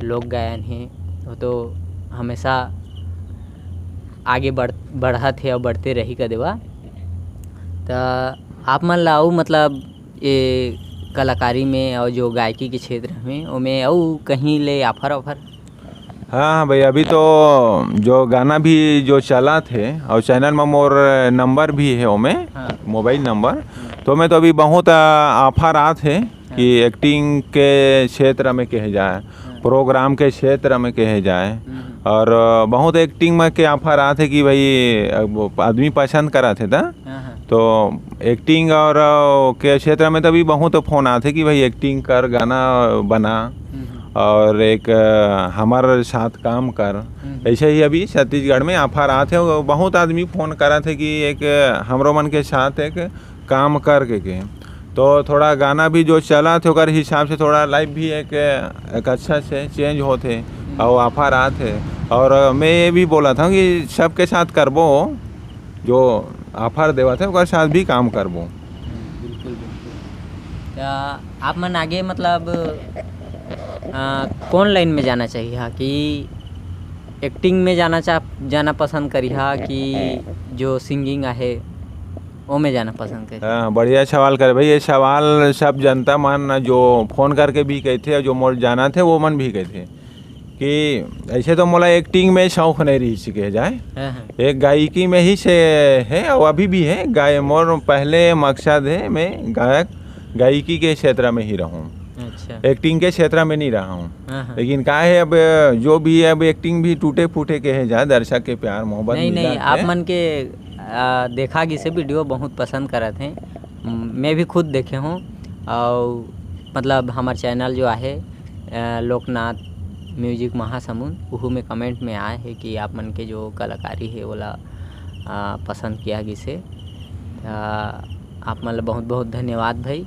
लोक गायन हे वो तो हमेशा आगे बढ़, बढ़त हे अउ बढ़ते रही कदेवा। त आप मन ला अउ मतलब ये कलाकारी में अउ जो गायकी के क्षेत्र में ओमे अउ कहीं ले offer, offer? हाँ, हाँ भाई, अभी तो जो गाना भी जो चलत हे अउ channel में मोर नंबर भी हे ओमे, हाँ। मोबाइल नंबर, हम्म। तो मैं तो अभी बहुत, आ, offer आत हे हाँ। कि acting के क्षेत्र में कहे जाए, हाँ। program के क्षेत्र में कहे जाए, हम्म। और, आ, बहुत acting में के offer आत हे कि भाई, अब आदमी पसंद करत हे त हाँ, हाँ। तो acting और, अ, के क्षेत्र में तो अभी बहुत फोन आथे कि भाई acting कर, गाना बना हम्म, हम्म। और एक, अ, हमारे साथ काम कर। हम्म, हम्म। ऐसे ही अभी छत्तीसगढ़ में offer आथे, वो बहुत आदमी फोन करत हे कि एक, अ, हमरो मन के साथ एक काम कर के, के। तो थोड़ा गाना भी जो चलत हे ओकर हिसाब से थोड़ा life भी एक, एक अच्छा से change होथे हम्म। और offer आथे। और मैं ये भी बोलत हँव कि सबके साथ करबो, जो offer देवत हे ओकर साथ भी काम करबो। बिल्कुल, बिल्कुल। त आप मन आगे मतलब, अ, कौन line में जाना चाहिए हा कि acting में जाना चाह, जाना पसंद करिहा कि जो singing आहे ओमे जाना पसंद करिहा? हाँ, बढ़िया सवाल करे भाई। ये सवाल सब जनता मन जो फोन करके भी कहथे और जो मोर जानत हे वो मन भी कहथे कि ऐसे तो मोला acting में शौक नहीं रही सके जाए, हाँ, हाँ। एक गायकी में ही से है और अभी भी है। गाय मोर पहले मकसद है मैं गायक गायकी के क्षेत्र में ही रहूँ, अच्छा। Acting के क्षेत्र में नहीं रहा हूँ। हाँ, हाँ। लेकिन का है, अब जो भी है, अब acting भी टूटे फूटे के है जा, दर्शक के प्यार मोहब्बत नहीं, मिला नहीं, के। आप मन के, आ, देखा गिसे video बहुत पसंद करत हे। म-, मैं भी खुद देखे हूँ और मतलब हमार channel जो आहे, अ, लोकनाथ music महासमुंद, उहू में comment में आए हे कि आप मन के जो कलाकारी हे ओला, आ, पसंद किया गिसे। आ, आप मन ला बहुत बहुत धन्यवाद भाई,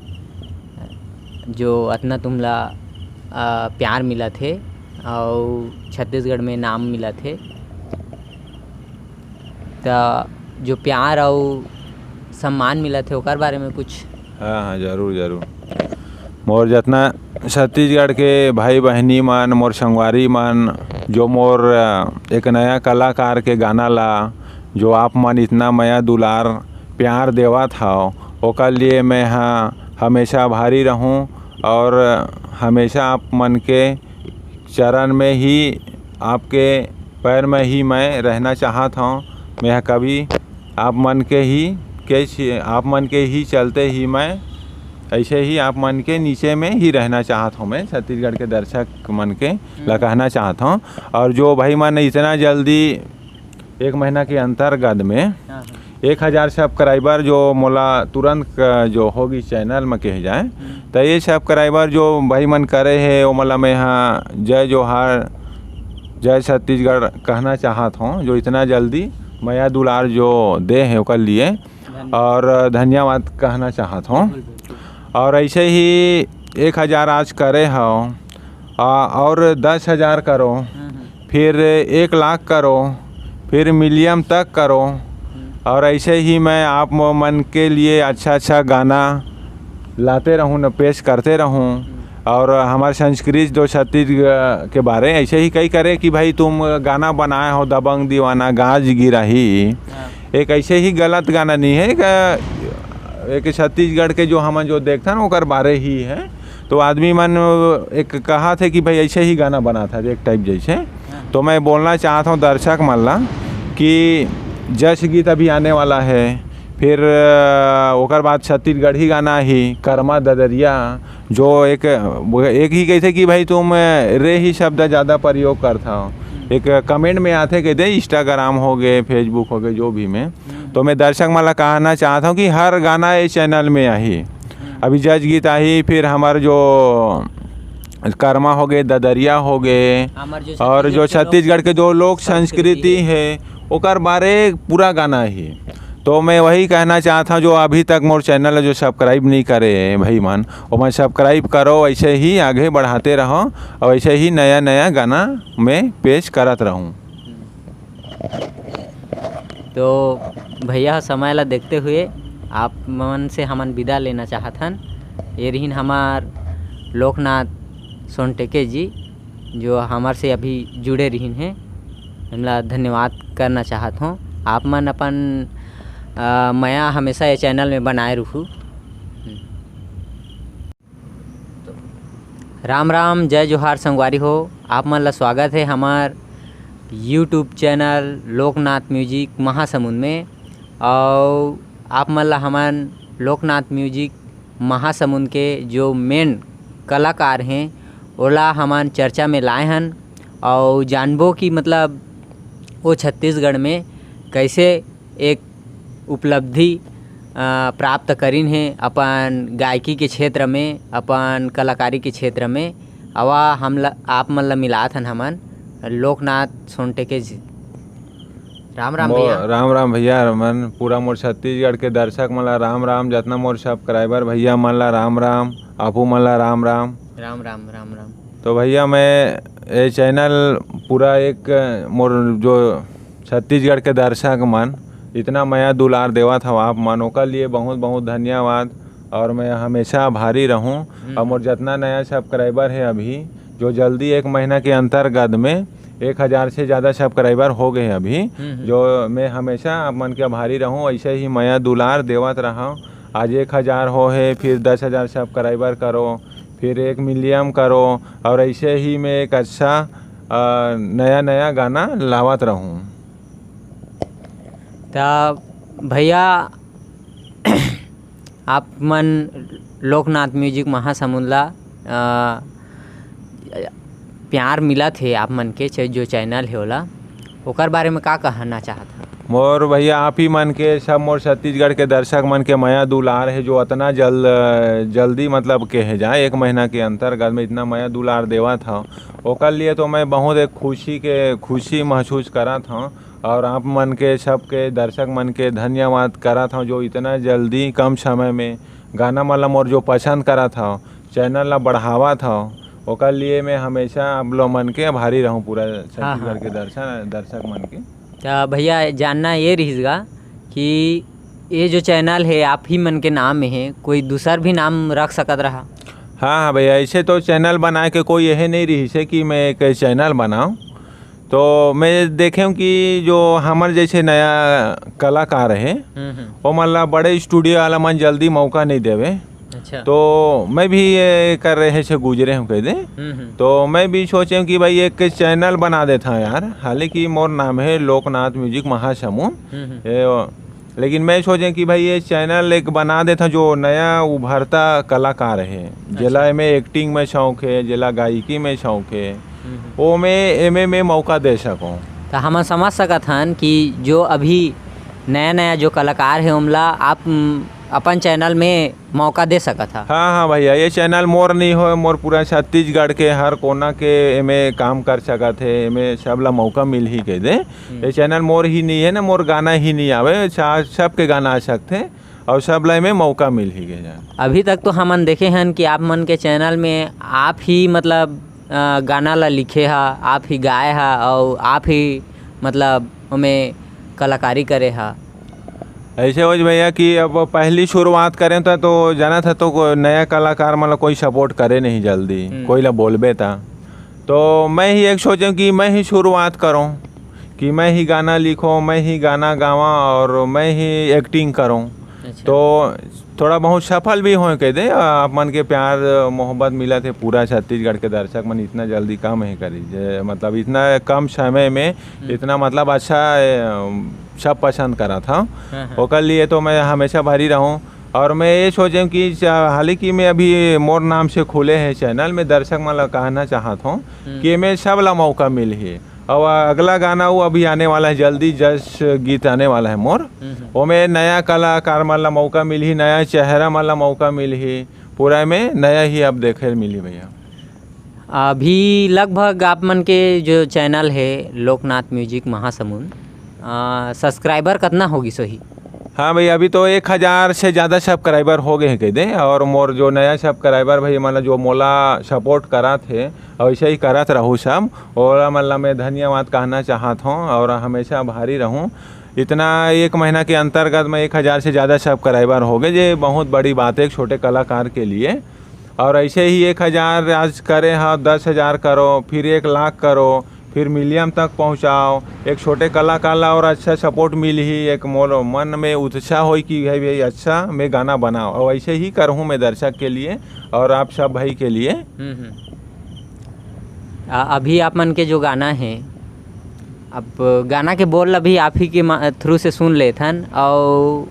जो अतना तुमला, आ, प्यार मिलत हे अउ छत्तीसगढ़ में नाम मिलत हे। त जो प्यार अउ सम्मान मिलत हे ओकर बारे में कुछ? हाँ, हाँ, जरूर, जरूर। मोर जतना छत्तीसगढ़ के भाई बहिनी मन, मोर संगवारी मन, जो मोर, अ, एक नया कलाकार के गाना ला, जो आप मन इतना मया दुलार प्यार देवत हव, ओकर लिए मैं ह हमेशा आभारी रहूँ और हमेशा आप मन के चरण में ही, आपके पैर में ही मैं रहना चाहत हूँ। मैं ह कभी आप मन के ही, के छी-, आप मन के ही चलते ही मैं ऐसे ही आप मन के नीचे में ही रहना चाहत हूँ। मैं छत्तीसगढ़ के दर्शक मन के ला हम्म। कहना चाहत हूँ। और जो भाई मन इतना जल्दी एक महीना के अंतर्गत में हाँ, हाँ। एक हजार subscriber जो मोला तुरंत क-, जो होगी channel में कहे जाए, हम्म। त ये subscriber जो भाई मन करे हे, ओमन ला मैं हा जय जोहार, जय छत्तीसगढ़ कहना चाहत हूँ, जो इतना जल्दी मया दुलार जो दे हे ओकर लिए, धन्यवाद। और धन्यवाद कहना चाहत हूँ। बिल्कुल, बिल्कुल। और ऐसे ही एक हजार आज करे हव, आ, और दस हजार करो, हम्म, हम्म। फिर एक लाख करो, फिर million तक करो। हम्म। और ऐसे ही मैं आप मो-, मन के लिए अच्छा अच्छा गाना लाते रहूँ न, पेश करते रहूँ। हम्म। और हमारे संस्कृति जो छत्तीसगढ़ के बारे ऐसे ही कई करे कि भाई तुम गाना बनाए हो दबंग दीवाना गाज गिराही। हाँ। एक ऐसे ही गलत गाना नहीं है, एक, एक छत्तीसगढ़ के जो हमन जो देखथन ओकर बारे ही है। तो आदमी मन एक कहा थे कि भाई ऐसे ही गाना बना था एक टाइप जैसे। तो मैं बोलना चाहता हूँ दर्शक मन ला कि जस गीत अभी आने वाला है, फिर अ, ओकर बाद छत्तीसगढ़ी गाना ही कर्मा ददरिया, जो एक एक ही कहते कि भाई तुम रे ही शब्द ज़्यादा प्रयोग करता हो। एक कमेंट में आते कहते इंस्टाग्राम हो गए, फेसबुक हो गए, जो भी में। तो मैं दर्शक मन ला कहना चाहता हूँ कि हर गाना ये चैनल में आही। अभी जस गीत आही, फिर हमार जो कर्मा हो गए, ददरिया हो गए, हमर जो और जो छत्तीसगढ़ के जो लोक संस्कृति है, ओकर बारे पूरा गाना ही। तो मैं वही कहना चाहता हूँ, जो अभी तक मोर चैनल जो सब्सक्राइब नहीं करे भाई मन, ओमन सब्सक्राइब करो, ऐसे ही आगे बढ़ाते रहो और ऐसे ही नया नया गाना में पेश करत रहूँ। तो भैया ह समय ला देखते हुए आप मन से हमन विदा लेना चाहत हन। ये रहिन हमार लोकनाथ सोनटेके जी, जो हमर से अभी जुड़े रहिन हे, हमला धन्यवाद करना चाहत हों। आप मन अपन अ, मया हमेशा ये चैनल में बनाए रहू। राम राम, जय जोहार संगवारी हो, आप मन ला स्वागत है हमार YouTube channel Loknath music Mahasamund में। और आप मन ला हमन लोकनाथ म्यूजिक महासमुंद के जो मेन कलाकार हैं, ओला हमन चर्चा में लाए हन और जानबो कि मतलब वो छत्तीसगढ़ में कैसे एक उपलब्धि अ, प्राप्त करिन हे अपन गायकी के क्षेत्र में, अपन कलाकारी के क्षेत्र में। अवा हम ल-, आप मन ला मिलात हन हमन लोकनाथ सोनटेके जी। राम राम मो-, भैया। राम राम भैया, मन पूरा मोर छत्तीसगढ़ के दर्शक मन ला राम राम, जतना मोर सब्सक्राइबर भैया मन ला राम राम, आपू मन ला राम राम। राम राम, राम राम। तो भैया, मैं ये चैनल पूरा एक मोर जो छत्तीसगढ़ के दर्शक मन इतना मया दुलार देवत हव आप मन, ओकर लिए बहुत बहुत धन्यवाद। और मैं हमेशा आभारी रहूं। और मोर जितना नया सब्सक्राइबर है अभी, जो जल्दी एक महीना के अंतर्गत में एक हज़ार से ज़्यादा सब्सक्राइबर हो गए हैं अभी, जो मैं हमेशा आप मन के आभारी रहूं। ऐसे ही मया दुलार देवत रहव। आज एक हज़ार हो है, फिर दस हज़ार सब्सक्राइबर करो, फिर एक मिलियन करो, और ऐसे ही मैं एक अच्छा अ, नया नया गाना लावत रहूं। त भैया, आप मन लोकनाथ म्यूजिक महासमुंद ला अ, प्यार मिलत हे आप मन के च-, जो चैनल हे ओला, ओकर बारे में का कहना चाहत हव? मोर भैया, आप ही मन के, सब मोर छत्तीसगढ़ के दर्शक मन के मया दुलार हे, जो अतना जल-, जल्दी मतलब के हे जाए, एक महीना के अंतर्गत में इतना मया दुलार देवत हव, ओकर लिए तो मैं बहुत एक खुशी के, खुशी महसूस करत हव। और आप मन के, सबके दर्शक मन के धन्यवाद करत हव, जो इतना जल्दी कम समय में गाना मन ला मोर जो पसंद करत हव, चैनल ला बढ़ावत हव, ओकर लिए मैं हमेशा आप लोग मन के आभारी रहूं, पूरा छत्तीसगढ़ के दर्शन, दर्शक मन के। त भैया, जानना ये रहिस गा कि ये जो चैनल हे, आप ही मन के नाम में हे, कोई दूसर भी नाम रख सकत रहा? हाँ, हाँ भैया, ऐसे तो चैनल बनाए के कोई यही नहीं रहिस हे कि मैं एक चैनल बनाऊं। तो मैं देखेंव कि जो हमर जैसे नया कलाकार हे, हम्म, हम्म। ओमन ला बड़े स्टूडियो वाला मन जल्दी मौका नहीं देवे। अच्छा। तो मैं भी ये कर रहे से गुजरे हूँ कह दे। हम्म, हम्म। तो मैं भी सोचे हूँ कि भाई एक चैनल बना देता हूँ यार, हालांकि मोर नाम है लोकनाथ म्यूजिक महासमुंद। हम्म, हम्म। ये, लेकिन मैं सोचे कि भाई ये चैनल एक बना देता हूँ जो नया उभरता कलाकार है, अच्छा। जेला एमे एक्टिंग में शौक है, जेला गायकी में शौक है, हम्म, हम्म। ओमे, एमे में मौका दे सकूँ। तो हम समझ सकत हन कि जो अभी नया नया जो कलाकार है, ओमला आप, उम, अपन चैनल में मौका दे सकत हा। हाँ, हाँ भैया, ये चैनल मोर नहीं होय, मोर पूरा छत्तीसगढ़ के हर कोना के एमे काम कर सकत हे, एमे सब ला मौका मिलही कह दे। हम्म। ये चैनल मोर ही नहीं है ना, मोर गाना ही नहीं आवे, सा-, सबके गाना आ सकथे और सब ला एमे मौका मिलही कह जाए। अभी तक तो हमन देखे हन कि आप मन के चैनल में आप ही मतलब, अ, गाना ला लिखे हा, आप ही गाए हा और आप ही मतलब ओमे कलाकारी करे हा। ऐसे हो भैया कि अब पहली शुरुआत करें तो, तो जाना था तो को-, नया कलाकार मतलब कोई सपोर्ट करे नहीं जल्दी, हम्म। कोई ला बोलबे था। तो मैं ही एक सोचे कि मैं ही शुरुआत करूं, कि मैं ही गाना लिखूं, मैं ही गाना गावां और मैं ही एक्टिंग करूं। अच्छा। तो थोड़ा बहुत सफल भी होए कह दे, आप मन के प्यार मोहब्बत मिलत हे, पूरा छत्तीसगढ़ के दर्शक मन इतना जल्दी कम हे करी, जे मतलब इतना कम समय में हम्म। इतना मतलब अच्छा, ए, सब पसंद करत हव। हाँ, हाँ। ओकर लिए तो मैं हमेशा भारी रहूँ। और मैं ये सोचे हूँ कि चा-, हालांकि मैं अभी मोर नाम से खुले हे चैनल, मैं दर्शक मन ला कहना चाहत हूँ हम्म। कि एमे सब ला मौका मिलही। और अगला गाना वो अभी आने वाला है, जल्दी जस गीत आने वाला है मोर। हम्म, हम्म। ओमे नया कलाकार मन ला मौका मिलही, नया चेहरा मन ला मौका मिलही, पूरा में नया ही अब देखे मिलही भैया। अभी लगभग आप मन के जो चैनल है लोकनाथ म्यूजिक महासमुंद, आ, सब्सक्राइबर कतना होगी सोही? हाँ भाई, अभी तो एक हजार से ज़्यादा सब्सक्राइबर हो गए हैं कह दे। और मोर जो नया सब्सक्राइबर भाई मन ला, जो मोला सपोर्ट करत हे और ऐसे ही करत रहू सब, ओला मन ला मैं धन्यवाद कहना चाहत हूँ और हमेशा भारी रहूँ। इतना एक महीना के अंतर्गत में एक हजार से ज़्यादा सब्सक्राइबर हो गए, जे बहुत बड़ी बात है एक छोटे कलाकार के लिए। और ऐसे ही एक हजार आज करे हो, दस हजार करो, फिर एक लाख करो, फिर मिलियन तक पहुँचाओ। एक छोटे कलाकार ला और अच्छा सपोर्ट मिलही, एक मोर मन में उत्साह होई कि भाई, भाई अच्छा मैं गाना बनाओ, और ऐसे ही करहूँ मैं दर्शक के लिए और आप सब भाई के लिए। हम्म, हम्म। आ, अभी आप मन के जो गाना है, अब गाना के बोल अभी आप ही के मा-, through से सुन लेथन, और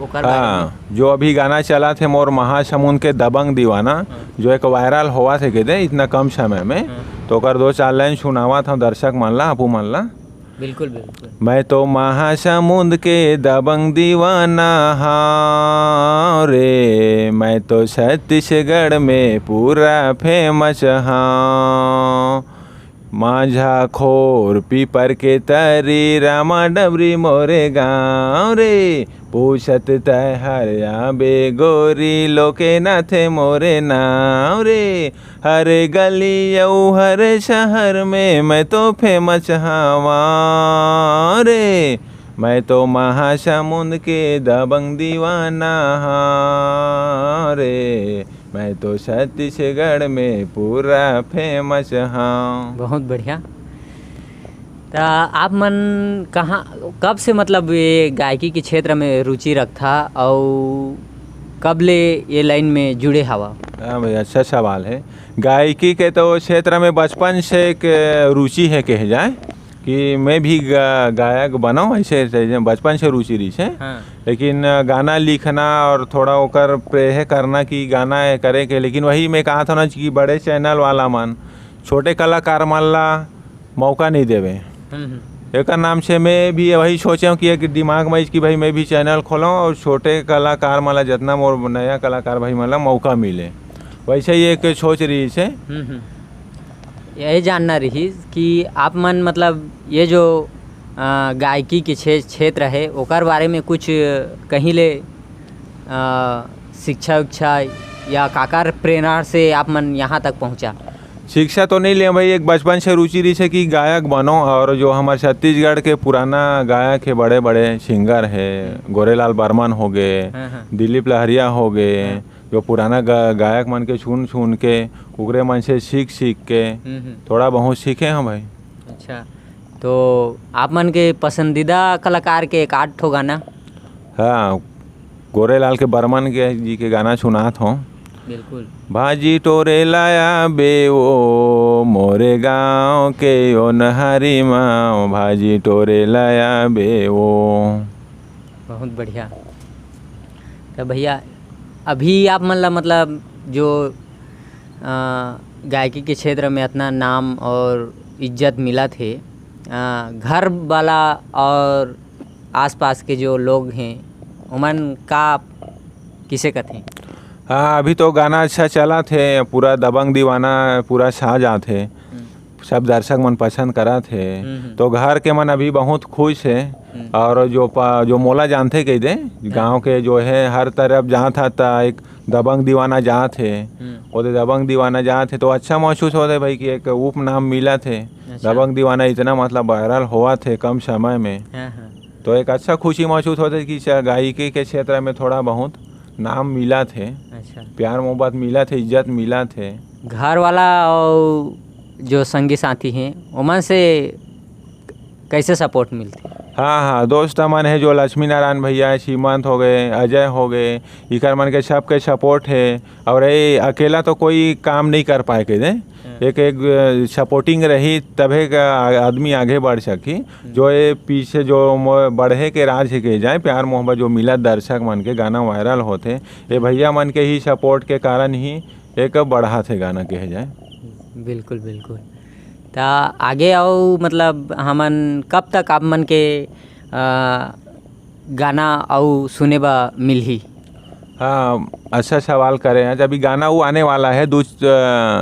ओकर बारे में। हाँ, जो अभी गाना चलत हे मोर महासमुंद के दबंग दीवाना, हाँ। जो एक वायरल होवत हे कह दे इतना कम समय में, हाँ। तो ओकर दो चार लाइन सुनावत हूँ दर्शक मन ला, आपू मन ला। बिल्कुल, बिल्कुल। मैं तो महासमुंद के दबंग दीवाना हूँ रे, मैं तो छत्तीसगढ़ में पूरा फेमस हूँ। माझा खोर पीपर के तरी, रामा डबरी मोरे गाँव रे, पूछत तैं हर आबे गोरी, लोके नाथे मोरे नाव रे। हर गली अउ हर शहर में मैं तो फेमस हवा रे। मैं तो महासमुंद के दबंग दीवाना हूँ रे। मैं तो छत्तीसगढ़ में पूरा फेमस हूँ। बहुत बढ़िया। त आप मन कहाँ, कब से मतलब ये गायकी के क्षेत्र में रुचि रखथा, अउ कब ले ये लाइन में जुड़े हवा? हाँ भाई, अच्छा सवाल है। गायकी के तो क्षेत्र में बचपन से एक रुचि है कहे जाए, कि मैं भी गा-, गायक बनूं, ऐसे, ऐसे बचपन से रुचि रहिस हे। हाँ। लेकिन गाना लिखना और थोड़ा ओकर प्रेह करना कि गाना ये करे के, लेकिन वही मैं कहा था ना कि बड़े चैनल वाला मन छोटे कलाकार मन ला मौका नहीं देवे। हम्म, हम्म। एकर नाम से मैं भी वही सोचे हूँ कि एक दिमाग में कि भाई मैं भी चैनल खोलूँ और छोटे कलाकार मन ला, जितना मोर नया कलाकार भाई मन ला मौका मिले, वैसे ही एक सोच रहिस हे। हम्म, हम्म। यही जानना रहिस कि आप मन मतलब ये जो, अ, गायकी के क्षे-, क्षेत्र है, ओकर बारे में कुछ कहीं ले, अ, शिक्षा उच्छा या काकर प्रेरणा से आप मन यहाँ तक पहुँचा? शिक्षा तो नहीं ले भाई, एक बचपन से रुचि रहिस हे कि गायक बनो, और जो हमर छत्तीसगढ़ के पुराना गायक है, बड़े-बड़े सिंगर है, हम्म। गोरेलाल बर्मन हो गए, हाँ, हाँ। दिलीप लहरिया हो गए, हाँ। जो पुराना गा-, गायक मन के सुन सुन के, ओकरे मन से सीख सीख के हम्म, हम्म। थोड़ा बहुत सीखे हैं भाई। अच्छा, तो आप मन के पसंदीदा कलाकार के एक आध ठो गाना? हाँ, गोरेलाल के बर्मन के जी के गाना सुनात हूँ। बिल्कुल। भाजी टोरे लाया बे ओ, मोरे गाँव के ओ नहारी माँ, भाजी टोरे लाया बे ओ। बहुत बढ़िया। तो भैया, अभी आप मन ला मतलब जो, अ, गायकी के क्षेत्र में इतना नाम और इज्जत मिलत हे, अ, घर वाला और आसपास के जो लोग हैं, ओमन का किसे कथे? हाँ, अभी तो गाना अच्छा चलत हे, पूरा दबंग दीवाना पूरा छा जात हे। हम्म। सब दर्शक मन पसंद करत हे। हम्म, हम्म। तो घर के मन अभी बहुत खुश हे। हम्म। और जो प-, जो मोला जानथे कह दे, हाँ। गाँव के जो है हर तरफ जात हा ता एक दबंग दीवाना जात हे। हम्म। ओदे दबंग दीवाना जात हे तो अच्छा महसूस होथे भाई कि एक उपनाम मिलत हे। अच्छा। दबंग दीवाना इतना मतलब वायरल होवत हे कम समय में। हाँ, हाँ। तो एक अच्छा खुशी महसूस होथे कि च-, गायकी के क्षेत्र में थोड़ा बहुत नाम मिलत हे। अच्छा। प्यार मोहब्बत मिलत हे, इज्जत मिलत हे। घर वाला और जो संगी साथी हैं, ओमन से कैसे सपोर्ट मिलथे? हाँ, हाँ, दोस्त मन हे, जो लक्ष्मी नारायण भैया हे, सीमंत हो गए, अजय हो गए, इकर मन के सबके support हे। और ये अकेला तो कोई काम नहीं कर पाए के दे। हाँ। एक, एक, अ, supporting रही, तभे का आ-, आदमी आगे बढ़ सकही। हम्म। जो ये पीछे जो मो-, बढ़े के राज हे के जाए, प्यार मोहब्बत जो मिला दर्शक मन के, गाना viral होथे, ये भैया मन के ही support के कारण ही एक बढ़ा थे गाना कहे जाए। बिल्कुल, बिल्कुल। त आगे अउ मतलब हमन कब तक आप मन के, अ, गाना अउ सुने बर मिलही? हाँ, अच्छा सवाल करे हैं। अभी गाना वो आने वाला है, दो, अ,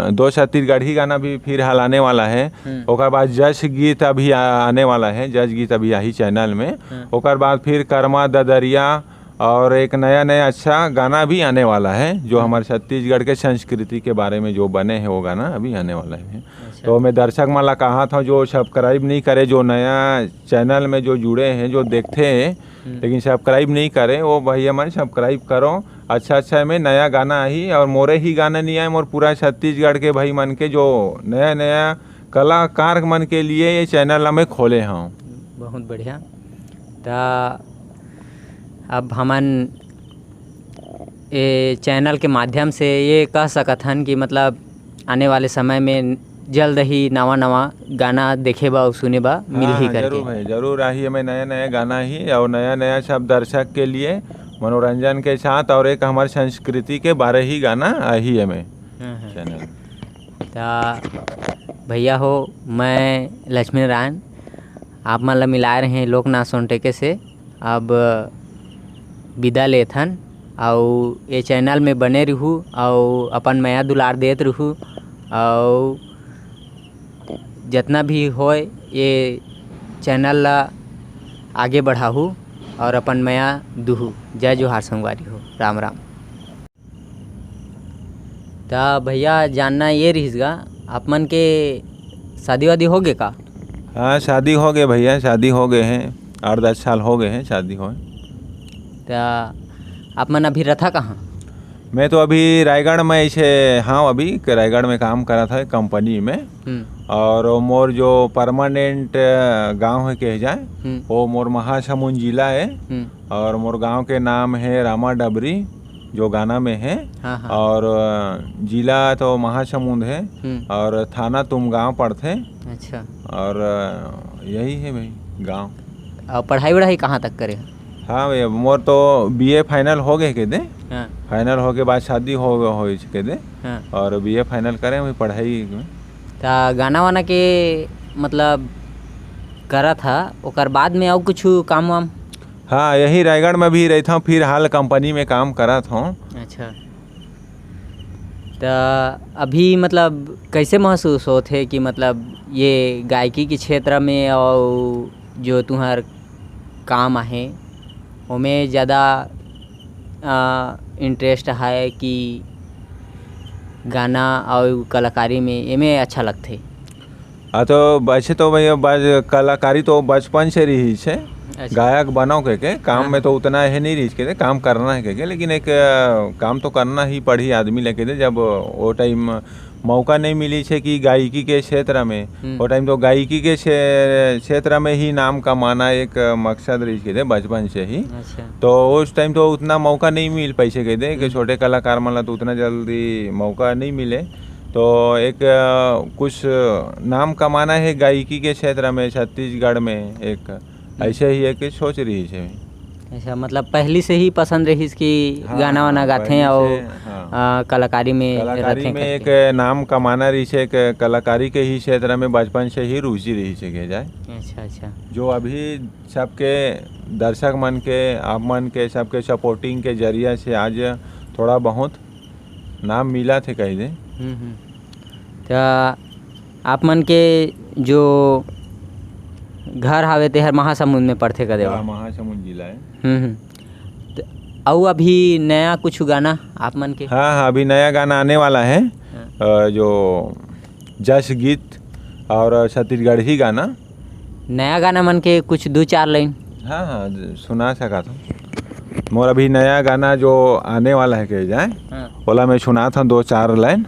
दो छत्तीसगढ़ी गाना भी फिलहाल आने वाला है। हम्म। ओकर बाद जश गीत अभी आ-, आने वाला है, जश गीत अभी आही channel में। हम्म। ओकर बाद फिर कर्मा ददरिया और एक नया, नया अच्छा गाना भी आने वाला है, जो हम्म। हमारे छत्तीसगढ़ के संस्कृति के बारे में जो बने हैं, वो गाना अभी आने वाला है। अच्छा। तो मैं दर्शक मन ला कहा था, जो subscribe नहीं करे, जो नया channel में जो जुड़े हैं, जो देखते हैं, हम्म। लेकिन subscribe नहीं करे, वो भैया मन subscribe करो। अच्छा, अच्छा, में नया गाना आही और मोरे ही गाना नहीं आए, मोर पूरा छत्तीसगढ़ के भाई मन के जो नया, नया कलाकार मन के लिए ये channel ला मैं खोले हूँ। बहुत बढ़िया। त अब हमन ए channel के माध्यम से ये कह सकत हन कि मतलब आने वाले समय में जल्द ही नवा-नवा गाना देखे बर अउ सुने बर हाँ, मिलही हाँ, करके। जरूर भाई, जरूर आही, एमे नया-नया गाना ही और नया-नया सब दर्शक के लिए मनोरंजन के साथ और एक हमारी संस्कृति के बारे ही गाना आही एमे हाँ, हाँ। Channel। त भैया हो, मैं लक्ष्मी नारायण, आप मन ला मिलाए रहे लोकनाथ सोनटेके से। अब विदा लेथन, अउ ये channel में बने रहू, अउ अपन मया दुलार देत रहू, अउ जतना भी होय, ये channel ला आगे बढ़ाहू और अपन मया दुहू। जय जोहार संगवारी हो, राम राम। त भैया, जानना ये रहिस गा, आप मन के शादी वादी हो गे का? हाँ, शादी हो गए भैया, शादी हो गए हैं, आठ दस साल हो गए हैं शादी होए। त आप मन अभी रथा कहाँ? मैं तो अभी रायगढ़ में ऐसे, हाँ, अभी रायगढ़ में काम करा था कंपनी में। हम्म। और मोर जो permanent, अ, गांव है कहे जाए, हम्म। वो मोर महासमुंद जिला है। हम्म। और मोर गांव के नाम है रामा डबरी, जो गाना में है। हाँ, हाँ। और, अ, जिला तो महासमुंद है हम्म। और थाना तुमगांव पड़थे। अच्छा। और, अ, यही है भाई गांव। और पढ़ाई वढ़ाई कहाँ तक करे? हाँ भैया, मोर तो B A final हो गए के दे। हाँ। Final हो के बाद शादी हो, हो के दे। हाँ। और B A final करे हुए पढ़ाई में। त गाना वाना के मतलब करत हा, ओकर बाद में अउ कुछ काम वाम? हाँ, यही रायगढ़ में भी रहता हूँ, फिलहाल कंपनी में काम करत हूँ। अच्छा। त अभी मतलब कैसे महसूस होत हे कि मतलब ये गायकी के क्षेत्र में अउ जो तुहर काम आहे, ओमे ज़्यादा, अ, interest आहे कि गाना अउ कलाकारी में, एमे अच्छा लगथे? हाँ, तो वैसे तो भैया, बस कलाकारी तो बचपन से रहिस हे। अच्छा। गायक बनो के, के काम हाँ। में तो उतना है नहीं रहिस के, काम करना है के, के, लेकिन एक, अ, काम तो करना ही पड़ी आदमी लेके दे, जब वो time मौका नहीं मिली छे कि गायकी के क्षेत्र में, हम्म। वो time तो गायकी के क्षे-, क्षेत्र में ही नाम कमाना एक मकसद रहिस के दे बचपन से ही। अच्छा। तो उस time तो उतना मौका नहीं मिल पैसे के दे कि हम्म। छोटे कलाकार मन ला तो उतना जल्दी मौका नहीं मिले। तो एक, अ, कुछ नाम कमाना है गायकी के क्षेत्र में, छत्तीसगढ़ में एक, हम्म। ऐसे ही एक सोच रहिस हे। अच्छा, मतलब पहली से ही पसंद रहिस कि हाँ, गाना वाना हाँ, गाथे पहली अउ, से, हाँ। अ, कलाकारी में कलाकारी रथे में करके। एक नाम कमाना रहिस हे, एक कलाकारी के ही क्षेत्र में बचपन से ही रुचि रहिस हे, कहे जाए। अच्छा, अच्छा। जो अभी सबके दर्शक मन के, आप मन के, सबके supporting के जरिया से आज थोड़ा बहुत नाम मिलथे, कहि दे। हम्म, हम्म। त आप मन के जो घर हावे, तेहर महासमुंद में पड़थे, कहे हाँ, देवा? महासमुंद जिला है। हम्म, हम्म। त अउ अभी नया कुछ गाना आप मन के? हाँ, हाँ, अभी नया गाना आने वाला है। हाँ। अ, जो जस गीत और छत्तीसगढ़ी गाना। नया गाना मन के कुछ दू चार line। हाँ, हाँ, ज-, सुना सकत हूँ। मोर अभी नया गाना जो आने वाला है, कहे जाए, हाँ। ओला मैं सुनात हूँ दो चार line।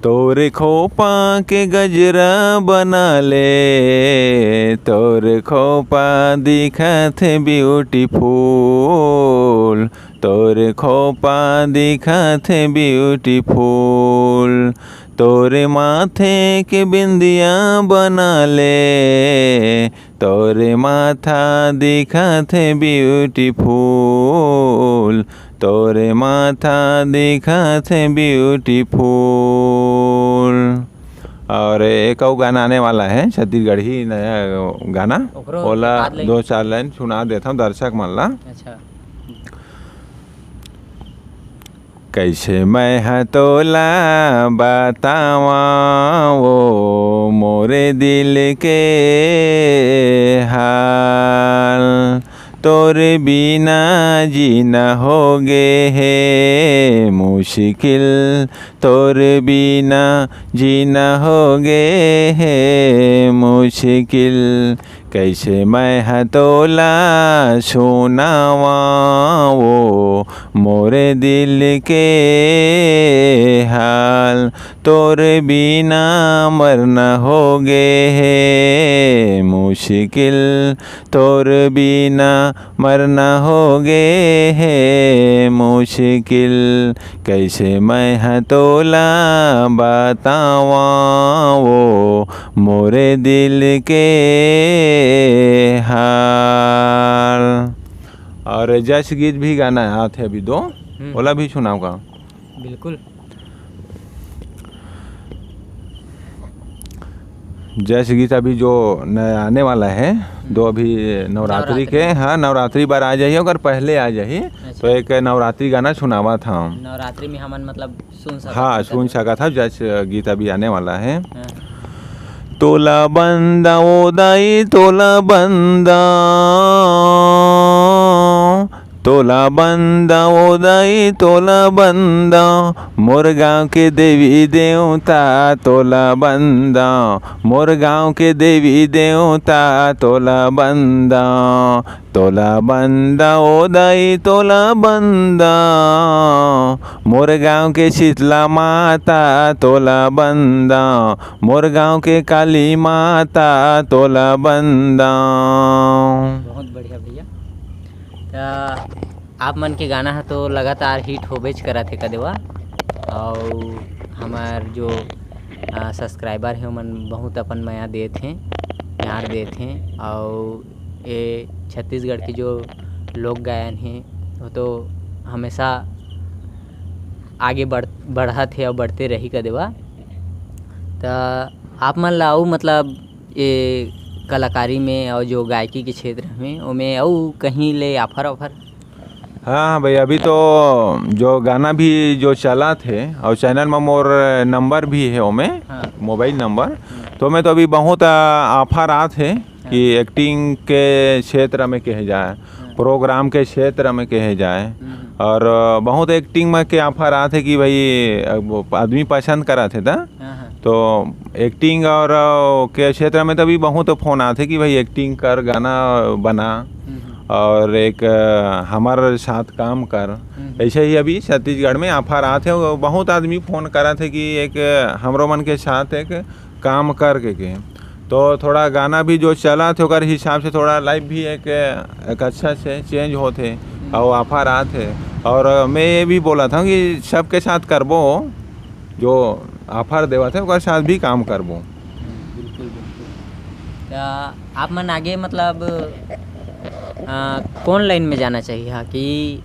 तोरे खोपा के गजरा बना ले, तोर खोपा दिखत हे ब्यूटीफुल, तोर खोपा दिखत हे ब्यूटीफुल, तोरे माथे के बिंदिया बना ले, तोरे माथा दिखत हे ब्यूटीफुल, तोरे माथा दिखत हे ब्यूटीफुल। और एक अउ गाना आने वाला है, छत्तीसगढ़ी नया गाना, ओकरो ओला बाद ले। दो चार लाइन सुना देता हूँ दर्शक मन ला। अच्छा। कैसे मैं ह तोला बतावा वो मोरे दिल के हाल, तोरे बिना जीना हो गे हे मुश्किल, तोरे बिना जीना हो गे हे मुश्किल। कैसे मैं ह तोला सुनावा वो मोरे दिल के हाल, तोरे बिना मरना हो गे हे मुश्किल, तोरे बिना मरना हो गे हे मुश्किल। कैसे मैं ह तोला बतावा वो मोरे दिल के हाल। और जस गीत भी गाना आत हे अभी दो, हम्म। ओला भी सुनाव का? बिल्कुल। जस गीत अभी जो नया आने वाला है, दो अभी नवरात्रि नवरात्रि। के, हाँ, नवरात्रि बार आ जाही, ओकर पहले आ जाही, अच्छा। तो एक नवरात्रि गाना सुनावत हँव। नवरात्रि में हमन मतलब सुन सकत हाँ, हन सुन कभी। सकत हव, जस गीत अभी आने वाला है। हाँ। तोला बंदा ओ दाई, तोला बंदा, तोला बंदा ओ दाई, तोला बंदा, मोर गाँव के देवी देवता तोला बंदा, मोर गाँव के देवी देवता तोला बंदा, तोला बंदा ओ दाई, तोला बंदा, मोर गाँव के शीतला माता तोला बंदा, मोर गाँव के काली माता तोला बंदा। बहुत बढ़िया भैया। त आप मन के गाना ह तो लगातार हिट होबेच करत हे कदेवा, अउ हमर जो, अ, सब्सक्राइबर हे ओमन बहुत अपन मया देत हें, प्यार देत हें, अउ ए छत्तीसगढ़ के जो लोक गायन हे वो तो हमेशा आगे बढ़, बढ़त हे अउ बढ़ते रही कदेवा। त आप मन ला अउ मतलब ये कलाकारी में अउ जो गायकी के क्षेत्र में ओमे अउ कहीं ले offer offer? हाँ, हाँ भैया, अभी तो जो गाना भी जो चलत हे अउ चैनल में मोर नंबर भी हे ओमे, हाँ। मोबाइल नंबर, हम्म। तो मैं तो अभी बहुत, आ, offer आत हे कि हाँ। एक्टिंग के क्षेत्र में कहे जाए, हाँ। प्रोग्राम के क्षेत्र में कहे जाए, हम्म। और, आ, बहुत एक्टिंग में के offer आत हे कि भाई, अब आदमी पसंद करत हे त हाँ, हाँ। तो एक्टिंग और, अ, के क्षेत्र में तो अभी बहुत फोन आथे कि भाई एक्टिंग कर, गाना बना हम्म, हम्म। और एक, अ, हमारे साथ काम कर। हम्म। ऐसे ही अभी छत्तीसगढ़ में offer आथे, बहुत आदमी फोन करत हे कि एक, अ, हमरो मन के साथ एक काम कर के, के। तो थोड़ा गाना भी जो चलत हे ओकर हिसाब से थोड़ा लाइफ भी एक, एक अच्छा से चेंज होथे हम्म। और offer आथे। और मैं ये भी बोलत हँव कि सबके साथ करबो, जो offer देवत हे ओकर साथ भी काम करबो। बिल्कुल, बिल्कुल। त आप मन आगे मतलब, अ, कौन लाइन में जाना चाहिए कि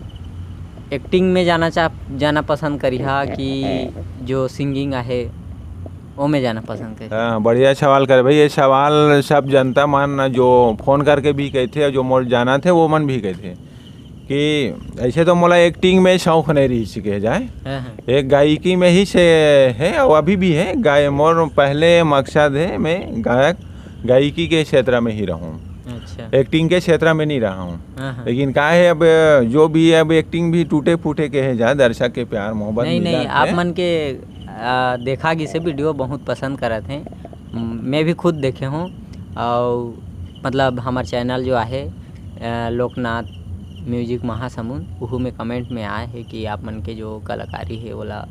एक्टिंग में जाना चाह, जाना पसंद करिहा कि जो सिंगिंग आहे ओमे जाना पसंद करिहा? हाँ, बढ़िया सवाल करे भाई। ये सवाल सब जनता मन जो फोन करके भी कहथे और जो मोर जानत हे वो मन भी कहथे कि ऐसे तो मोला एक्टिंग में शौक नहीं रहिस कहे जाए, हाँ, हाँ। एक गायकी में ही से है और अभी भी है। गाय मोर पहले मकसद है मैं गायक, गायकी के क्षेत्र में ही रहूँ, अच्छा। एक्टिंग के क्षेत्र में नहीं रहा हूँ। हाँ, हाँ। लेकिन का है, अब जो भी है, अब एक्टिंग भी टूटे फूटे कहे जाए, दर्शक के प्यार मोहब्बत नहीं, मिला नहीं, के। आप मन के, आ, देखा गिसे वीडियो बहुत पसंद करत हे। म-, मैं भी खुद देखे हूँ और मतलब हमार चैनल जो आहे, अ, लोकनाथ म्यूजिक महासमुंद, उहू में कमेंट में आए हे कि आप मन के जो कलाकारी हे ओला, अ,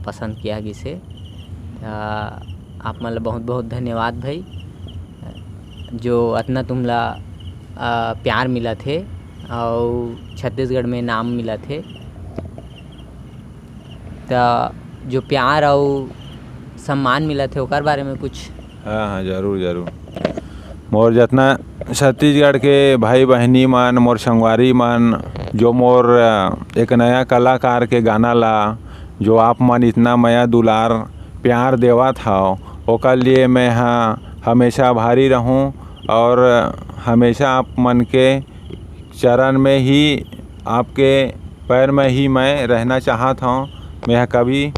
पसंद किया गिसे। अ, आप मन ला बहुत बहुत धन्यवाद भाई। जो अतना तुमला, अ, प्यार मिलत हे अउ छत्तीसगढ़ में नाम मिलत हे, त जो प्यार अउ सम्मान मिलत हे, ओकर बारे में कुछ? हाँ, हाँ, जरूर, जरूर। मोर जतना छत्तीसगढ़ के भाई बहिनी मन, मोर संगवारी मन, जो मोर, अ, एक नया कलाकार के गाना ला, जो आप मन इतना मया दुलार प्यार देवत हव, ओकर लिए मैं ह हमेशा आभारी रहूँ और हमेशा आप मन के चरण में ही, आपके पैर में ही मैं रहना चाहत हूँ। मैं ह कभी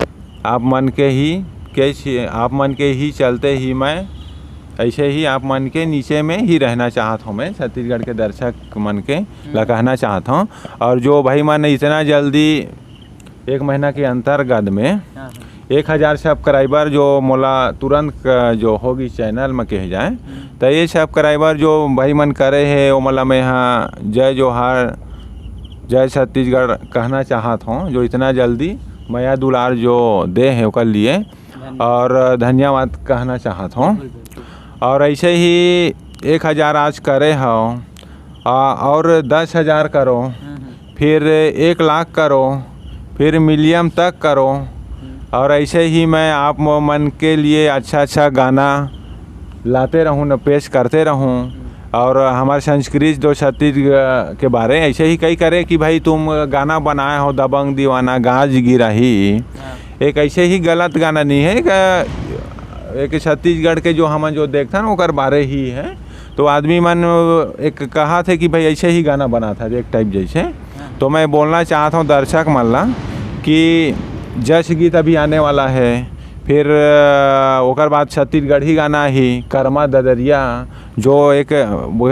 आप मन के ही, के छी-, आप मन के ही चलते ही मैं ऐसे ही आप मन के नीचे में ही रहना चाहत हूँ। मैं छत्तीसगढ़ के दर्शक मन के ला कहना चाहत हूँ। और जो भाई मन इतना जल्दी एक महीना के अंतर्गत में हाँ, हाँ। एक हजार सब्सक्राइबर जो मोला तुरंत क-, जो होगी चैनल में कहे जाए, हम्म। तो ये सब्सक्राइबर जो भाई मन करे हे, ओमन ला मैं ह जय जोहार, जय छत्तीसगढ़ कहना चाहत हूँ, जो इतना जल्दी मया दुलार जो दे हे ओकर लिए, धन्यवाद। और धन्यवाद कहना चाहत हूँ। बिल्कुल, बिल्कुल। और ऐसे ही एक हजार आज करे हव, आ, और दस हजार करो, हम्म, हम्म। फिर एक लाख करो, फिर मिलियन तक करो, हम्म। और ऐसे ही मैं आप म-, मन के लिए अच्छा अच्छा गाना लाते रहूँ न, पेश करते रहूँ। हम्म। और हमारे संस्कृत जो छत्तीसगढ़ के बारे ऐसे ही कई करे कि भाई तुम गाना बनाए हो दबंग दीवाना गाज गिराही, हाँ। एक ऐसे ही गलत गाना नहीं है, एक, एक छत्तीसगढ़ के जो हमन जो देखथन ओकर बारे ही है। तो आदमी मन एक कहा थे कि भाई ऐसे ही गाना बना था एक टाइप जैसे। हाँ। तो मैं बोलना चाहत हूँ दर्शक मन ला कि जश गीत अभी आने वाला है, फिर, अ, ओकर बाद छत्तीसगढ़ी गाना ही कर्मा ददरिया, जो एक,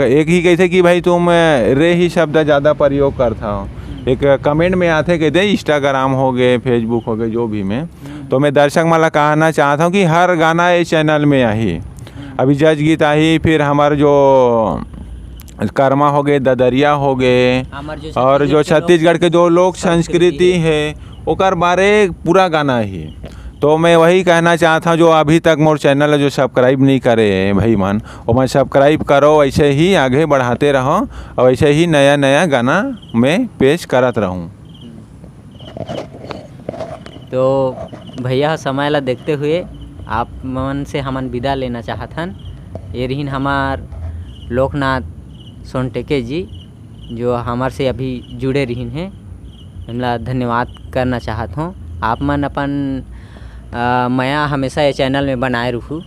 एक ही कहते कि भाई तुम रे ही शब्द ज़्यादा प्रयोग करता हो। हम्म। एक कमेंट में आते कहते Instagram हो गए, Facebook हो गए, जो भी में। हम्म। तो मैं दर्शक मन ला कहना चाहत हूँ कि हर गाना ये चैनल में आही। हम्म। अभी जश गीत आही, फिर हमार जो कर्मा हो गए, ददरिया हो गए, हमर जो और छत्तीसगढ़ जो के लोक छत्तीसगढ़ के जो लोक संस्कृति संस्कृति है। है, ओकर बारे पूरा गाना ही। तो मैं वही कहना चाहत हूँ, जो अभी तक मोर चैनल ला जो सब्सक्राइब नहीं करे हे भाई मन, ओमन सब्सक्राइब करो, ऐसे ही आगे बढ़ाते रहो और ऐसे ही नया नया गाना मैं पेश करत रहूँ। तो भैया ह समय ला देखते हुए आप मन से हमन विदा लेना चाहत हन। ये रहिन हमार लोकनाथ सोनटेके जी, जो हमर से अभी जुड़े रहिन हे, हमला धन्यवाद करना चाहत हों। आप मन अपन, अ, मया हमेशा ये चैनल में बनाए रहू।